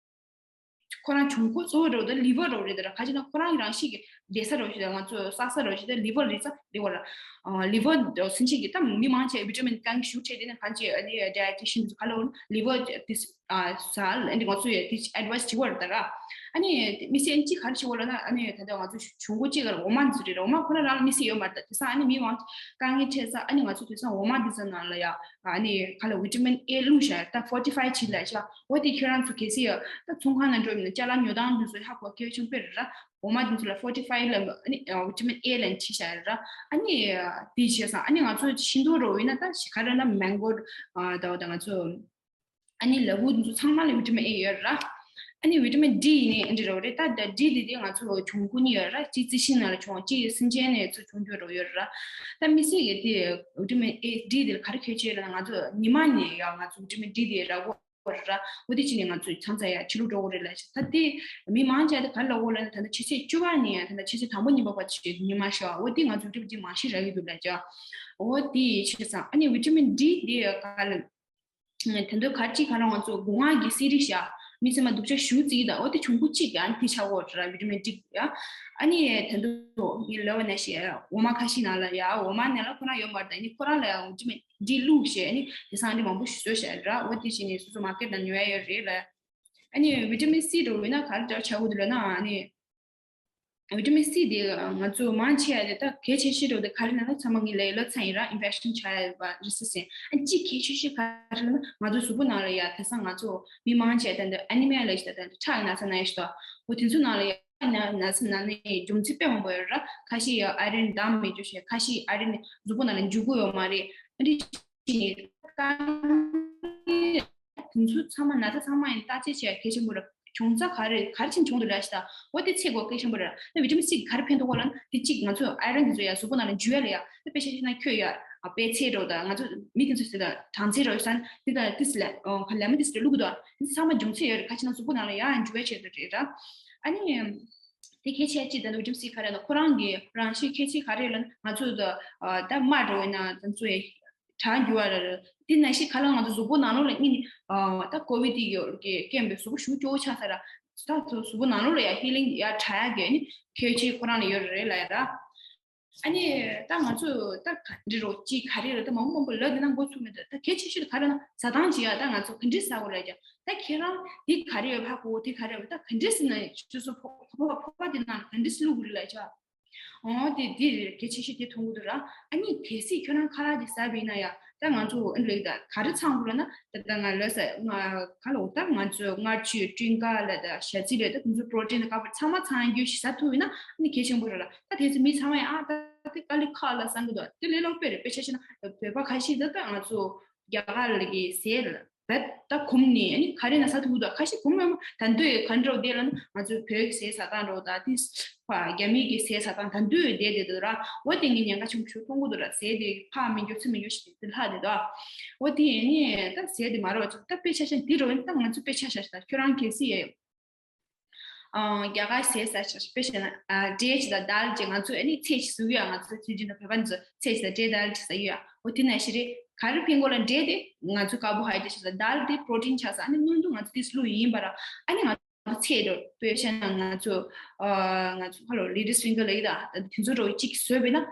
ཁོ་རང་བྱུང་ཁུངས་གཙོ་བོ་རེད་ད། ལི་ཝར་རོ་རེད་ད་ར། ག་ཅི་ན་ཁོ་རང་གི་རང་བཞིན་གྱི་བསྡད་ས་རོ་ཞིག་ད། ང་ཚོ་བསགས་ས་རོ་ཞིག་ད། ལི་ཝར་རེད་ས་ལི་ཝར་ར། ལི་ཝར་དེ་སུན་ཆད་ཀྱི་ད་མི་མང་ཆེ་བི་ཊ་མིན་གང་གི་ཤུགས་ཆེ་དེ་ནི་གང་ཆེ་ཨ་ནི་ཌའི་ཊི་ཤན་དེ་ཚོ་ག་ལ་འོ་ན་ལི་ཝར་དེ་ཨ་ཟ་ཨ་ནི་ང་ཚོ་ཡ་དེ་ཨེ་ཌ་ཝའི་སི་བྱེད་པ་རེད་ད་ར། ཨ་ནི་དམིགས་བསལ་ཅི་ག་རེ་བྱེད་པ་ལབ་ན་ཨ་ནི་ད་ལྟ་ང་ཚོ་བྱུང་ཁུངས་གཅིག་ག་ལ་འོ་མ་དེ་ཚོ་རེད་ར། འོ་མ་ཁོ་ན་རང་ལ་དམིགས་བསལ་ཡོད་མ་རེད་ད། དེང་སང་ཨ་ནི་མི་མང་དཀའ་ངལ་འཕྲད་ས་ཨ་ནི་ང་ཚོ་དེང་སང་འོ་མ་དེ་ཚོ་ནང་ལ་ཡ་ཨ་ནི་ག་ལ་བི་ཊ་མིན་ཨེ་བླུགས་བཞག་ད་ཕོར་ཊི་ཕའི་བྱེད་ལབ་བཞག་འོ་དེ་ཁྱེད་རང་ཚོ་གལ་སྲིད་ཡ་ད་ཚོང་ཁང་ནང་འགྲོ་ཡིན་ན་ཅ་ལག་ཉོ་སྟངས་དེ་ཚོ་ཧ་གོ་གལ་ཆེན་པོ་རེད་ར། འོ་མ་དེ་ཚོ་ལ་ཕོར་ཊི་ཕའི་ལ་ཨ་ནི་བི་ཊ་མིན་ཨེ་ལབ་བྲིས་བཞག་ར། ཨ་ནི་དེ་བྱས་ཙང་ཨ་ནི་ང་ཚོ་ཤིང་ཏོག་རོ་ཡིན་ན་ད་ག་རེ་ན་མེང་གོ་ད་འོ་ད་ང་ཚོ་ཨ་ནི་ལ་ཕུག་དེ་ཚོ་ཚང་མ་ལ་བི་ཊ་མིན་ཨེ་ཡོད་ར། ཨ་ནི་བི་ཊ་མིན་ཌི་ཡིན་ནའི་ཨེ་འདྲ་རོ་རེད་ད། ད་ཌི་དེ་དེ་ང་ཚོ་བྱུང་ཁུངས་གཉིས་ཡོད་ར། གཅིག་རྩི་ཤིང་ནང་ལ་བྱུང་། གཅིག་སེམས་ཅན་ནས་ཚུར་བྱུང་རྒྱུ་རོ་ཡོད་ར། ད་དམིགས་བསལ་གྱི་དེ་བི་ཊ་མིན་ཨེ་ཌི་དེ་ལ་ག་རེ་ཁྱད་ཆོས་ཡོད་ལབ་ན་ང་ཚོ་ཉི་མ་ནས་ཡ་ང་ཚོ་བི་ཊ་མིན་ཌི་དེ་རག་གི་རེད་ར། འོ་དེ་བྱས་ནས་ང་ཚོས་ཚང་ཚ་ཡ་ཕྱི་ལོགས་འགྲོ་གི་རེད་ལབ་ཤག་ད་དེ་མི་མང་ཆེ་བ་དེ་ག་རེ་ལབ་གོ་ལབ་ན་ད་ལྟ་ཆུ་ཚོད་བཅུ་པ་ནས་ད་ལྟ་ཆུ་ཚོད་དང་པོ་གཉིས་པ་བར་ཆུ་ཚོད་ཉི་མ་ཤར་བ་འོ་དེ་ང་ཚོ་འགྲིག་འགྲིག་མང་ཤོས་རག་གི་འདུག་ལབ་ཅག་འོ་དེ་བྱས་ཙང་ཨ་ནི་བི་ཊ་མིན་ཌི་དེ་ག་ལ་ད་དུང་ག་རེ་ཅིག་ག་རེ་ང་ཚོ་སྒོ་ང་གི་སི་རིགས་ཤག་མི་ཚང་མ་སྡུག་ཅག་ཞུ་རྩིས་ད། འོ་དེ་བྱུང་ཁུངས་གཅིག་ཨ་ནི་དེ་ཆགས་ཡོད་རེད་ར་བི་ཊ་མིན་ཌི་ཡ། ཨ་ནི་ད་དུང་ཡིན་ལབ་ན་ཤེས་འོ་མ་ཁ་ཤས་ནང་ལ་ཡ་འོ་མ་ནང་ལ་ཁོ་རང་ཡོད་མ་རེད། ད་ཨ་ནི་ཁོ་རང་ལ་ཡ་བི་ཊ་མིན་ཌི་བླུགས་བྱས་ཨ་ནི་དེང་སང་འདི་མང་པོ་ཞིག་བཟོས་བཞག་ར། འོ་དེ་བྱས་ནས་སོ་སོ་མར་ཀེཊ་ནང་ཉོ་ཡ་ཡོད་རེད་ལ། ཨ་ནི་བི་ཊ་མིན་སི་འདྲ་བོ་ཡིན་ན་ག་རེ་འདྲ་བྱ་དགོས་འདུག་ལབ་ན་ཨ་ནི་བི་ཊ་མིན་སི་དེ་ང་ཚོ་མང་ཆེ་བ་དེ་ད་གལ་ཆེ་ཤོས་འདྲ་བོ་དེ་ག་རེ་ལབ་ན་ཚང་མ་ངས་ལབ་ཡ་ལབ་ཚར་ཡིན་ར། ཨིན་ཕེག་ཤན་ཆགས་ཡ་ཡོད་པ་རེད་ཟེར་ཟེར། ཨ་གཅིག་གལ་ཆེ་ཤོས་ག་རེ་ལབ་ན་ང་ཚོ་གཟུགས་པོ་ནང་ལ་ཡ་དེང་སང་ང་ཚོ་མི་མང་ཆེ་བ་དེ་འདྲ་ཨ་ནི་མི་ཡ་ལབ་ཤག་ད་དེ་འདྲ་ཁྲག་གི་ན་ཚ་ན་ཡ་ཤག་ད་འོ་དེ་ཚོ་ནང་ལ་ཡ། ན་ན་ཚ་ན་ནི་རྒྱུ་མཚན་དཔེ་མང་པོ་ཡོད་ར། ཁ་ཤས་ཡ་ཨ་རན་འདང་མི་འཇུག་ཤེས། ཁ་ཤས་ཨ་རན་གཟུགས་པོ་ནང་ལ་འཇུག་གི་ཡོད་མ་རེད། འདི་ཅི་ནི་དེ་ཚོ་ཚང་མ་ན་ཚ་ཚང་མ་ཡིན་བརྟག་དཔྱད་བྱེད་ཡ་གལ་ཆེན་པོ་ར། བྱུང་ཚ་ག་རེ་ག་རེ་ཕྱིན་བྱུང་འདུག་ལ་ཤི་ད། འོ་དེ་ཚེ་གོ་གལ་ཆེན་པོ་ར། ད་བི་ཊ་མིན་སི་ག་རེ་ཕན་ཐོགས་གོ་ལ་ན་དེ་གཅིག་ང་ཚོ་ཨ་རན་དེ་ཚོ་ཡ་གཟུགས་པོ་ནང་ལ་འཇུ་ཡ་ལ་ཡ། ད་དཔེ་ཆ་བཤད་ན་ཁྱོད་ཡ་པད་ཚལ་རོ་ད་ང་ཚོ་མི་དེ་ཚོ་ཟེར་ད་གྲང་ཚལ་རོ་ཡོད་ས་ན་དེ་ད་དེ་སི་ལ་ཁ་ལ་མ་དེ་སི་ལ་བླུག་གི་འདུག་དེ་ཚང་མ་འབྱུང་ཚད་ཡོད་རེད། ཁ་ཆེ་ན་གཟུགས་པོ་ནང་ལ་ཡ་འཇུ་བའི་ཆེད་དུ་རེད་ར། ཨ་ནི་དེ་གལ་ཆེ་གཅིག་ད་ནུ་ཇིམ་སི་ག་རེ་ན་ཁོ་རང་གི་རང་བཞིན་གལ་ཆེ་ག་རེ་ལ་ང་ཚོ་ད་ད་དམར་རོ་ཡིན་ན་ད་ཚོ་ཡ་གྲང་འགྱུར་བ་རེད། དེ་ནང་བཞིན་ག་ལ་ང་ཚོ་གཟུགས་པོ་ནང་ལོགས་ལ་གཉིད་ནི་ད་ཀོ་བིད་དེ་ཡོད་ཀྱི་རྐྱེན་པས་གཟུགས་པོ་ཞུ་སྐྱོ་བོ་ཆགས་ས་ར། ད་གཟུགས་པོ་ནང་ལོགས་ལ་ཡ་ཧི་ལིང་ཡ་དྲག་ཡ་གི་ནི་གལ་ཆེ་ཁོ་རང་ལ་ཡོད་རེད་ལ་ཡ་ར། ཨ་ནི་ད་ང་ཚོ་ད་ག་འདྲི་རོགས་ཅི་ག་རེ་རེད། ད་མང་པོ་མང་པོ་ལབ་དེ་ན་འགོ་ཚུགས་མི་འདུག་ད་གལ་ཆེ་ཤོས་དེ་ག་རེ་ན་ཟ་སྟངས་ཅི་ཡ་ད་ང་ཚོ་ག་འདྲི་ཟ་དགོས་ལ་ཡ། ད་ཁྱེད་རང་དེ་ག་རེ་ཡོད་ཧ་གོ་དེ་ག་རེ་ཡོད་ད་ག་འདྲི་ཟ་ན་ཆུ་ཚོད་ཕོ་ཕོ་ཕོ་ཕོ་དེ་ན་ག་འདྲི་ཟ་བླུག་དགོས་རེད་ལ་ཡ། འོ་དེ་དེ་རེད། གལ་ཆེ་ཤོས་དེ་མཐོང་གི་འདུག་ར། ཨ་ནི་གལ་སྲིད་ཁྱོད་རང་ཁ་ལག་དེ་ཟ་བ་ཡིན་ན་ཡ་ད་ང་ཚོ་ཨ་ནི་ལེགས་ད་ག་རེ་ཚང་དགོས་ལ་ན་ད་ད་ང་ལ་ཟ་ང་ཁ་ལོ་ད་ང་ཚོ་མངར་ཆུ་སྤྲིན་དཀར་ལ་ད་ཞལ་ཚིལ་ལ་ད་དེ་ཚོ་པྲོ་ཊིན་དང་ཀར་བོ་ཚང་མ་ཚང་རྒྱུ་ཞིག་ཟ་ཐུབ་ཡིན་ན་ཨ་ནི་གལ་ཆེན་པོ་རེད་ལ། ད་དེ་ཚོ་མི་ཚང་མ་ཡ་ཨ་ད་དེ་དཀའ་ལས་ཁག་ལ་བསམ་གི་འདུག་དེ་ལས་ལོག་པས་རེད། དཔེ་ཆ་བཤད་ན་བོད་པ་ཁ་ཤས་ད་ད་ང་ཚོ་རྒྱ་གར་ལ་གི་ཟས་རེད། བད་ད་གོམ་ནི་ཨ་ནི་ག་རེ་ན་ས་ཐུག་དོ་ཁ་ཤས་གོམ་མེད་མོ་ད་འདོད་ག་འགྲོ་དེ་ལ་ནི་ང་ཚོའི་བོད་ཀྱི་ཟས་ཟ་སྟངས་འགྲོ་ད་དེ་ཕ་རྒྱ་མི་གི་ཟས་ཟ་སྟངས་ད་འདོད་བསྡད་དེ་དོ་ར། འོ་དེ་ངས་ཉེན་ཁ་ཆུང་ཆུང་མཐོང་གི་འདུག་ར། ཟས་དེ་ཕ་མི་འགྱུར་ཚེ་མི་འགྱུར་ཞིག་དེ་ལྷག་དེ་དོ། འོ་དེ་ཨ་ནི་ད་ཟས་དེ་མ་རོ་ཅིག་ད་དཔེ་ཆ་ཤ་འདི་རོ་ཨ་ནི་ད་ང་ཚོ་དཔེ་ཆ་ཤ་ཤ་ད་ཁྱོད་རང་གལ་སྲིད་ཡ་ཡོད། རྒྱ་གར་ཟས་ཟ་ཆ་དཔེ་བཤད་ན་འབྲས་ཅིག་དང་དལ་ཅིག་ང་ཚོས་ཨ་ནི་ཚེ་ཅིག་ཟུག་ཡ་ང་ཚོ་ཚེ་ཅིག་དང་བོད་པ་འདི་ཚོ་ཚེ་ཅིག་དང་འབྲས་དལ་ཅིག་ཟ་ཡོད་ཡ། འོ་དེ་ན་ཞི་རེད། ག་རེ་ཕན་གོ་ལ་འབྲས་དེ་ང་ཚོ་ཀར་བོ་ཧའི་ཌེ་རེ་ཊི་ཆགས་ས་དལ་དེ་པྲོ་ཊིན་ཆགས་ས་ཨ་ནི་སྣུམ་དུ་ང་ཚོ་དེ་བླུགས་ཡིན་པ་ར། ཨ་ནི་ང་ཚོ་ཚེ་དེ་དཔེ་བཤད་ན་ང་ཚོ་ང་ཚོ་ཧ་ལོ་ལེ་ཌི་སི་ཕིང་གར་ལ་ཡི་ད་དེ་ཚོ་རོ་ཅིག་བཟོས་པས་ན།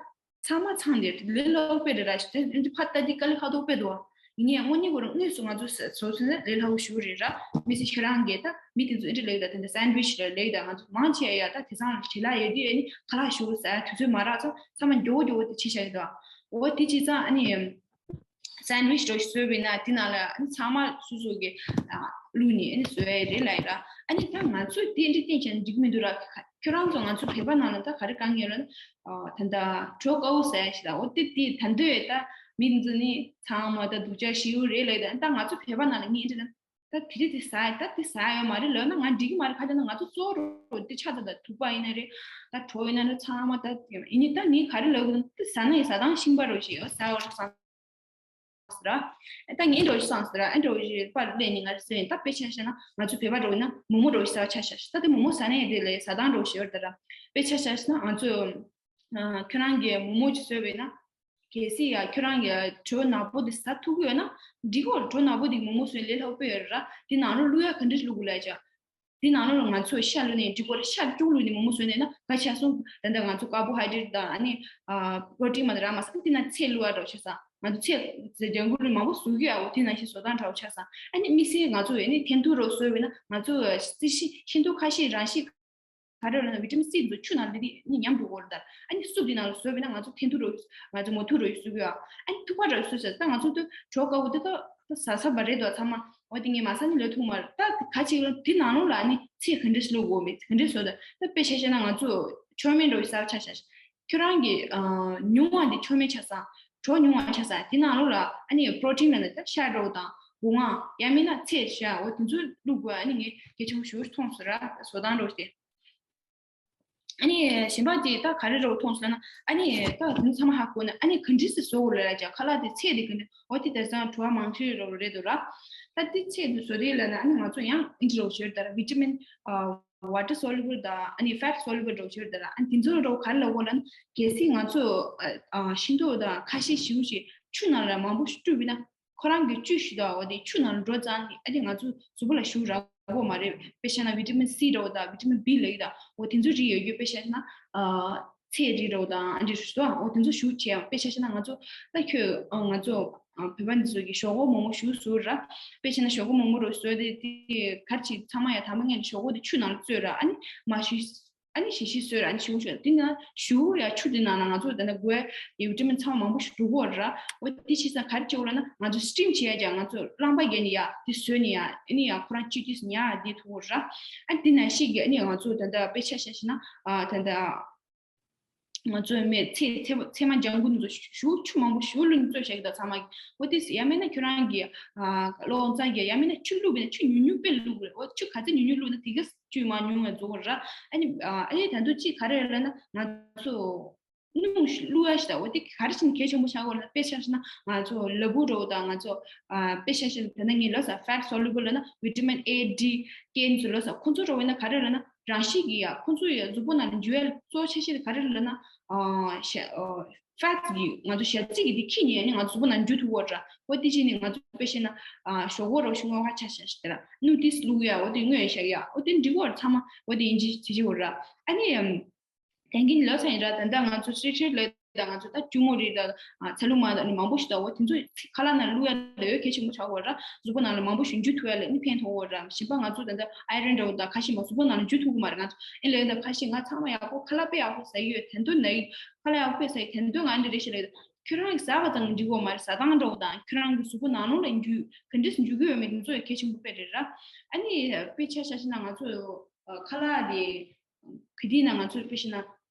ཚང་མ་ཚང་དེ་ལས་སླ་པོ་དཔེ་རེད་ར་ཞིག་དེ་འདི་ཕ་ལྟ་འདི་དཀའ་ལས་ཁག་ཏོག་དཔེ་འདུག་ཡིན་ངས་དངོས་གནས་ཁོ་རང་དངོས་སུ་ང་ཚོ་བཟོ་ཚོད་ལས་སླ་པོ་ཞུ་རེད་ར། མི་ཚེ་ཁྱེད་རང་གིས་ད་མི་དེ་ཚོ་ཨེ་འདྲ་ལེགས་ད་དེ་འདྲ་སན་ཝིཆ་ལ་ལེགས་ད་ང་ཚོ་མང་ཆེ་ཡ་ད་དེ་ཚང་ལ་བྲེལ་བ་ཡོད་དུས་ཨེ་ནི་ཁ་ལག་ཞུ་ཟ་དུས་ཚོད་མ་རག་ཚོ་ཚང་མ་མགྱོགས་པོ་མགྱོགས་པོ་དེ་བྱེད་བཞག་གི་འདུག་འོ་དེ་བྱས་ཙང་ཨ་ནི། སན་ཝིཆ་འདྲ་བཟོས་པས་ན་དེ་ནང་ལ་ཨ་ནི་ཚང་མ་སོ་སོ་གི་བླུགས་ནས་ཨ་ནི་བཟོ་ཡ་རེད་ལབ་ཡ་ར། ཨ་ནི་ད་ང་ཚོས་དེ་འདྲ་བསྟན་བྱས་ན་འགྲིག་མི་འདུག་ར། ཁྱོད་རང་ཚོ་ང་ཚོ་བོད་པ་ནང་ལ་ད་ག་རེ་གང་ཡོད་ལ་ད་ལྟ་གྲོ་དཀར་པོ་ཟ་ཡ་ཞིག་ད་འོ་དེ་དེ་ད་འདོད་ད་མི་འདི་ནི་ཚང་མ་ད་སྡུག་ཅག་ཞིག་རེད་ལབ་ཡ་ད་ང་ཚོ་བོད་པ་ནང་ལ་ངས་འདྲ་ད་ད་དེ་རིགས་དེ་ཟ་ཡ་ད་དེ་ཟ་ཡ་ཡོད་མ་རེད་ལབ་ན་ང་འགྲིག་གི་མ་རེད། ཁ་ད་ན་ང་ཚོ་གཙོ་བོ་རོ་དེ་ཆགས་ད་ད་དུག་པ་ཡིན་ན་རེད་ད་གྲོ་ཡིན་ན་རེད་ཚང་མ་ད་ཡིན་ནི་ད་ངས་ག་རེ་ལབ་དགོས་ན་དེ་ཟ་ན་ཡི་ཟ་སྟངས་ཤིང་པ་རོ་ཞིག་ཡོད་ཟ་བ་རོ་སང་། ཟེར་ར། ཨ་ད་ངའི་འགྲོ་ཞིག་སང་ཟེར་ར། ཨ་འགྲོ་ཞིག་པར་ལས་ནི་ང་ཟེར་ཡིན་ད་དཔེ་ཆ་བཤད་ན་ང་ཚོ་བོད་པ་འགྲོ་ཡིན་ན་མོག་མོག་འགྲོ་ཞིག་ཟ་བ་ཆ་བཞག་ད་དེ་མོག་མོག་ཟ་ནས་དེ་ལས་ཟ་སྟངས་འགྲོ་ཞིག་ཡོད་ད་ར། དཔེ་ཆ་བཤད་ན་ང་ཚོ་ཁྱོད་རང་གིས་མོག་མོག་ཅིག་བཟོས་པས་ན་གལ་སྲིད་ཡ་ཁྱོད་རང་གིས་གྲོ་ནག་པོ་དེ་ཟ་ཐུབ་ཀྱི་ཡོད་ན་འགྲིག་གོ་གྲོ་ནག་པོ་དེ་མོག་མོག་བཟོས་ལས་སླ་པོ་ཡོད་ར། དེ་ནང་ལོགས་བླུག་ཡ་ག་འདྲ་བླུག་དགོས་ལ་ཅག་དེ་ནང་ལོགས་ལ་ང་ཚོས་ཤ་བླུགས་ནས་འགྲིག་གོ་ར། ཤ་ཅུང་བླུགས་ནས་མོག་མོག་བཟོས་ནས་ན་ག་ཆ་སོང་། ད་ལྟ་ང་ཚོ་ཀར་བོ་ཧའི་ཌེ་རེ་ཊི་དང་ཨ་ནི་པྲོ་ཊིན་མ་དང་ར་མ་སང་དེ་ན་ཚལ་བླུགས་ཨ་འདྲ་བོ་ཆགས་སང་། ང་ཚོ་ཚལ་ལྗང་གུ་རིང་མང་པོ་བཟོ་གི་ཨ་འོ་དེ་ནང་བཞིན་བཟོ་སྟངས་འདྲ་བོ་ཆགས་སང་། ཨ་ནི་དམིགས་བསལ་ང་ཚོ་ཨ་ནི་འཐེན་ཐུག་རོ་བཟོས་པས་ན་ང་ཚོ་རྩི་ཤིང་ཤིང་ཏོག་ཁ་ཤས་རང་བཞིན་ག་རེ་ལབ་ན་བི་ཊ་མིན་སི་དེ་ཚོ་ཆུ་ནང་ལ་དེ་ནི་ཉམས་འགྲོ་གོ་ར། ད་ཨ་ནི་སུབ་དེ་ནང་ལ་བཟོས་པས་ན་ང་ཚོ་འཐེན་ཐུག་རོ་ང་ཚོ་མོག་ཐུག་རོ་བཟོ་གི་ཨ། ཨ་ནི་ཐུག་པ་འདྲ་བོ་བཟོས་ཟེར་ད་ང་ཚོ་དེ་གྲོ་དཀར་པོ་དེ་ད་ད་ཟ་ས་བ་རེད་དོ་ཚང་མ། འོ་དེ་ངས་མ་ཟ་ནི་ལོས་ཐུག་མ་རེད། ད་ག་ཅིག་ལ་དེ་ནང་ལོགས་ལ་ནི་ཚེ་ག་འདྲ་ཞིག་ལོ་གོ་མེད་ག་འདྲ་བཟོ་ད་ད་དཔེ་ཆ་བཤད་ན་ང་ཚོ་མཆོད་མེ་འདྲ་བོ་ཟ་བ་ཆ་བཞག་ཁྱོད་རང་གི་ཨ་ཉུང་བ་འདི་མཆོད་མེ་ཆགས་སང་། གྲོ་ཉུང་བ་ཆགས་སང་དེ་ནང་ལོགས་ལ་ཨ་ནི་པྲོ་ཊིན་ལ་ནི་ད་ཤ་འདྲ་བོ་དང་སྦུག་དབང་ཡང་མིན་ན་ཚལ་ཤ་འོ་དེ་ཚོ་བླུགས་དགོས། ཨ་ནི་ངས་གལ་ཆེན་པོ་ཞེ་པོ་མཐོང་སོང་ར་བཟོ་སྟངས་འདྲ་བོ་དེ། ཨ་ནི་གཞན་པ་དེ་ད་ག་རེ་རེད་མཐོང་སོང་ན་ཨ་ནི་ད་དེ་ཚང་མ་ཧ་གོ་ན་ཨ་ནི་ག་འདྲ་སེ་བཟོ་དགོས་ལ་ཡ་ཅག་ཁ་ལག་དེ་ཚད་དེ་ག་འདྲ་འོ་དེ་དེང་སང་བྲོ་བ་མང་ཤོས་རོ་རེད་འདུག་ར། ད་དེ་ཚད་དེ་བཟོ་དེ་ལ་ན་ཨ་ནི་ང་ཚོ་ཡང་ཨིན་ཇི་རོ་ཤོར་ད་ར་བི་ཊ་མིན་ཝ་ཊར་སོ་ལུ་བལ་དང་ཨ་ནི་ཕེ་ཊི་སོ་ལུ་བལ་རོ་ཤོར་ད་ར། ཨ་ནི་དེ་ཚོ་རོ་ག་རེ་ལ་འོ་ལ་ན་གལ་སྲིད་ང་ཚོ་ཤིང་ཏོག་དང་ཁ་ཤས་ཞིག་ཞིག་ཆུ་ནང་ལ་མང་པོ་ཞིག་བཀྲུས་པ་ན། ཁོ་རང་གི་བཅུད་ཞིག་དང་འོ་དེ་ཆུ་ནང་འགྲོ་ཙང་ནི་ཨ་དེ་ང་ཚོ་གཟུགས་པོ་ལ་ཞུགས་རག་གོ་མ་རེད། དཔེ་བཤད་ན་བི་ཊ་མིན་སི་རོ་དང་བི་ཊ་མིན་བི་ལབ་ཡོད་ད། འོ་དེ་ཚོ་རིགས་ཡོད་རྒྱུ་དཔེ་བཤད་ན་ཨ་ཚལ་རིགས་རོ་དང་ཨ་འདྲ་ཞུ་དང་འོ་དེ་ཚོ་ཞུགས་བྱས་དཔེ་བཤད་ན་ང་ཚོ་ད་ཁྱོད་ང་ཚོ་བོད་པ་འདི་ཚོ་གི་ཞོག་ཁོག་མོག་མོག་ཞུགས་ཟུར་ར། དཔེ་བཤད་ན་ཞོག་ཁོག་མོག་མོག་རོ་ཟོས་དེ་དེ་གར་ཅིག་ཚང་མ་ཡ་ཐ་མ་ངས་ཞོག་ཁོག་དེ་ཆུ་ནང་ལ་བཙོས་ར་ཨ་ནི་མ་ཞུ། ཨ་ནི་ཞི་ཞི་བཟོས་ར། ཨ་ནི་ཞུ་ཞུ་དེ་ན་ཞུ་ཡ་ཆུ་དེ་ནང་ན་ང་ཚོ་དེ་ན་དགོས་ཡ་བི་ཊ་མིན་ཚང་མ་མང་པོ་ཞིག་འགྲོ་གི་ཡོད་ར། འོ་དེ་བྱས་ཙང་ག་རེ་བྱེད་དགོས་ལབ་ན་ང་ཚོ་སི་ཊིམ་བྱེད་ཡ་ཀྱང་ང་ཚོ་རླངས་པ་རྒྱག་ནས་ཡ་དེ་བཟོས་ནས་ཡ་ཨ་ནི་ཡ་ཁོ་རང་བཅུད་དེ་ཉར་ཡ་དེ་ཐུབ་ཡོད་ར། ཨ་དེ་ནང་བཞིན་གྱི་ཨ་ནི་ང་ཚོ་དེ་འདྲ་དཔེ་ཆ་བཞག་ཤེ་ན་ཨ་དེ་འདྲ། ང་ཚོའི་མི་ཚེ་ཚེ་ཚེ་མ་ལྗང་གུ་ཚོ་ཞུ་ཆུ་མང་པོ་ཞུ་བླུགས་ནས་བཙོས་བཞག་གི་འདུག་ཚང་མ་གི། འོ་དེ་ཡང་མིན་ན་ཁྱོད་རང་གི་ཨ་བློ་བཟང་གི་ཡང་མིན་ན་ཆུ་བླུགས་པ་ཡིན་ན་ཆུ་ཉུང་ཉུང་དཔེ་བླུགས་དགོས་རེད། འོ་ཆུ་ག་ཚད་ཉུང་ཉུང་བླུགས་ན་དེ་ག་བཅུད་མང་ཉུང་བ་རྫོགས་ར། ཨ་ནི་ཨ་ནི་ད་དུང་གཅིག་ག་རེ་རེད་ལབ་ན་ང་ཚོ་སྣུམ་བླུགས་ཡ་ཞིག་དང་། འོ་དེ་ག་རེ་བྱས་ནས་གལ་ཆེན་པོ་ཆགས་ཀྱི་ཡོད་ལབ་ན་དཔེ་ཆ་བཞག་ན་ང་ཚོ་ལ་ཕུག་འདྲ་བོ་དང་ང་ཚོ་ཨ་དཔེ་ཆ་བཞག་ན་དེ་ན་ངས་ལབ་ས་fat soluble ལབ་ན་vitamin A D K ཚོ་ལབ་ས། ཁོ་ཚོ་འདྲ་བོ་ཡིན་ན་ག་རེ་ལབ་ན། རང་བཞིན་གྱིས་ཡ་ཁོང་ཚོ་ཡ་གཟུགས་པོ་ནང་ལ་འཇུ་ཡ་གཙོ་ཆེ་ཤོས་དེ་ག་རེ་ལབ་ན། ཨ་ཞ་ཨ་ཕེ་ཊི་གི་ང་ཚོ་ཞ་རྩི་གི་དེ་ཁྱེར་ནས་ཡ་ནི་ང་ཚོ་གཟུགས་པོ་ནང་འཇུ་ཐུབ་ཡོད་ར། འོ་དེ་བྱས་ནས་ང་ཚོ་དཔེ་བཤད་ན་ཨ་ཞོག་ཁོག་རོ་ཞུ་ངོ་ཧ་ཆ་ཤ་ཤ་དེ་ར་སྣུམ་ཏིས་བླུགས་ཡ་འོ་དེ་དངོས་ཡ་བཞག་ཡ་འོ་དེ་འགྲིག་གི་ཡོད་ར། ཚང་མ་འོ་དེ་ཡིན་གཅིག་བྱེད་ཀྱི་ཡོད་ར། ཨ་ནི་ཨམ། དེང་གི་ལོ་ཚན་ཡིན་ར། ད་ལྟ་ང་ཚོ་སི་ཊི་རི་ཊི་ལ་ད་ང་ཚོ་ད་ལྕུག་མོ་རེད་ད། ཚ་ལུ་མ་ད་ནི་མང་པོ་ཞིག་ད། འོ་དེ་ཚོ་ཁ་ལག་ནང་བླུགས་ཡ་ལ་ཡོད་གལ་ཆེན་པོ་ཆགས་ཡོད་ར། གཟུགས་པོ་ནང་ལ་མང་པོ་ཞིག་འཇུ་ཐུབ་ཡ་ལ་ནི་ཕན་ཐོགས་ཡོད་ར། གཞན་པ་ང་ཚོ་ད་ལྟ་ཨའི་རན་འདྲ་བོ་ད་ཁ་ཤས་མ་གཟུགས་པོ་ནང་ལ་འཇུ་ཐུབ་གི་མ་རེད། ང་ཚོ་ཨེ་ལས་ད་ཁ་ཤས་ང་ཚང་མ་ཡག་པོ་ཁ་ལག་དཔེ་ཡག་པོ་ཟ་གི་ཡོད། ད་དུང་ན་ཡི་ཁ་ལག་ཡག་པོ་དཔེ་ཟ་གི་ད་དུང་ང་འདི་རེ་ཞིག་ལ་ཡོད། ཁྱོད་རང་གི་ཟ་བ་དང་འགྲིག་གི་མ་རེད། ཟ་སྟངས་འདྲ་བོ་དང་ཁྱོད་རང་གི་གཟུགས་པོ་ནང་ལོགས་ལ་འཇུ་ག་འདྲས་འཇུ་གི་ཡོད་མེད་དེ་ཚོ་ཡང་གལ་ཆེན་པོ་དཔེ་རེད་ར། ཨ་ནི་དཔེ་ཆ་བཞག་ཤེ་ན་ང་ཚོ་ཁ་ལག་དེ། ག་དུས་ན་ང་ཚོས་དཔེ་བཤད་ན་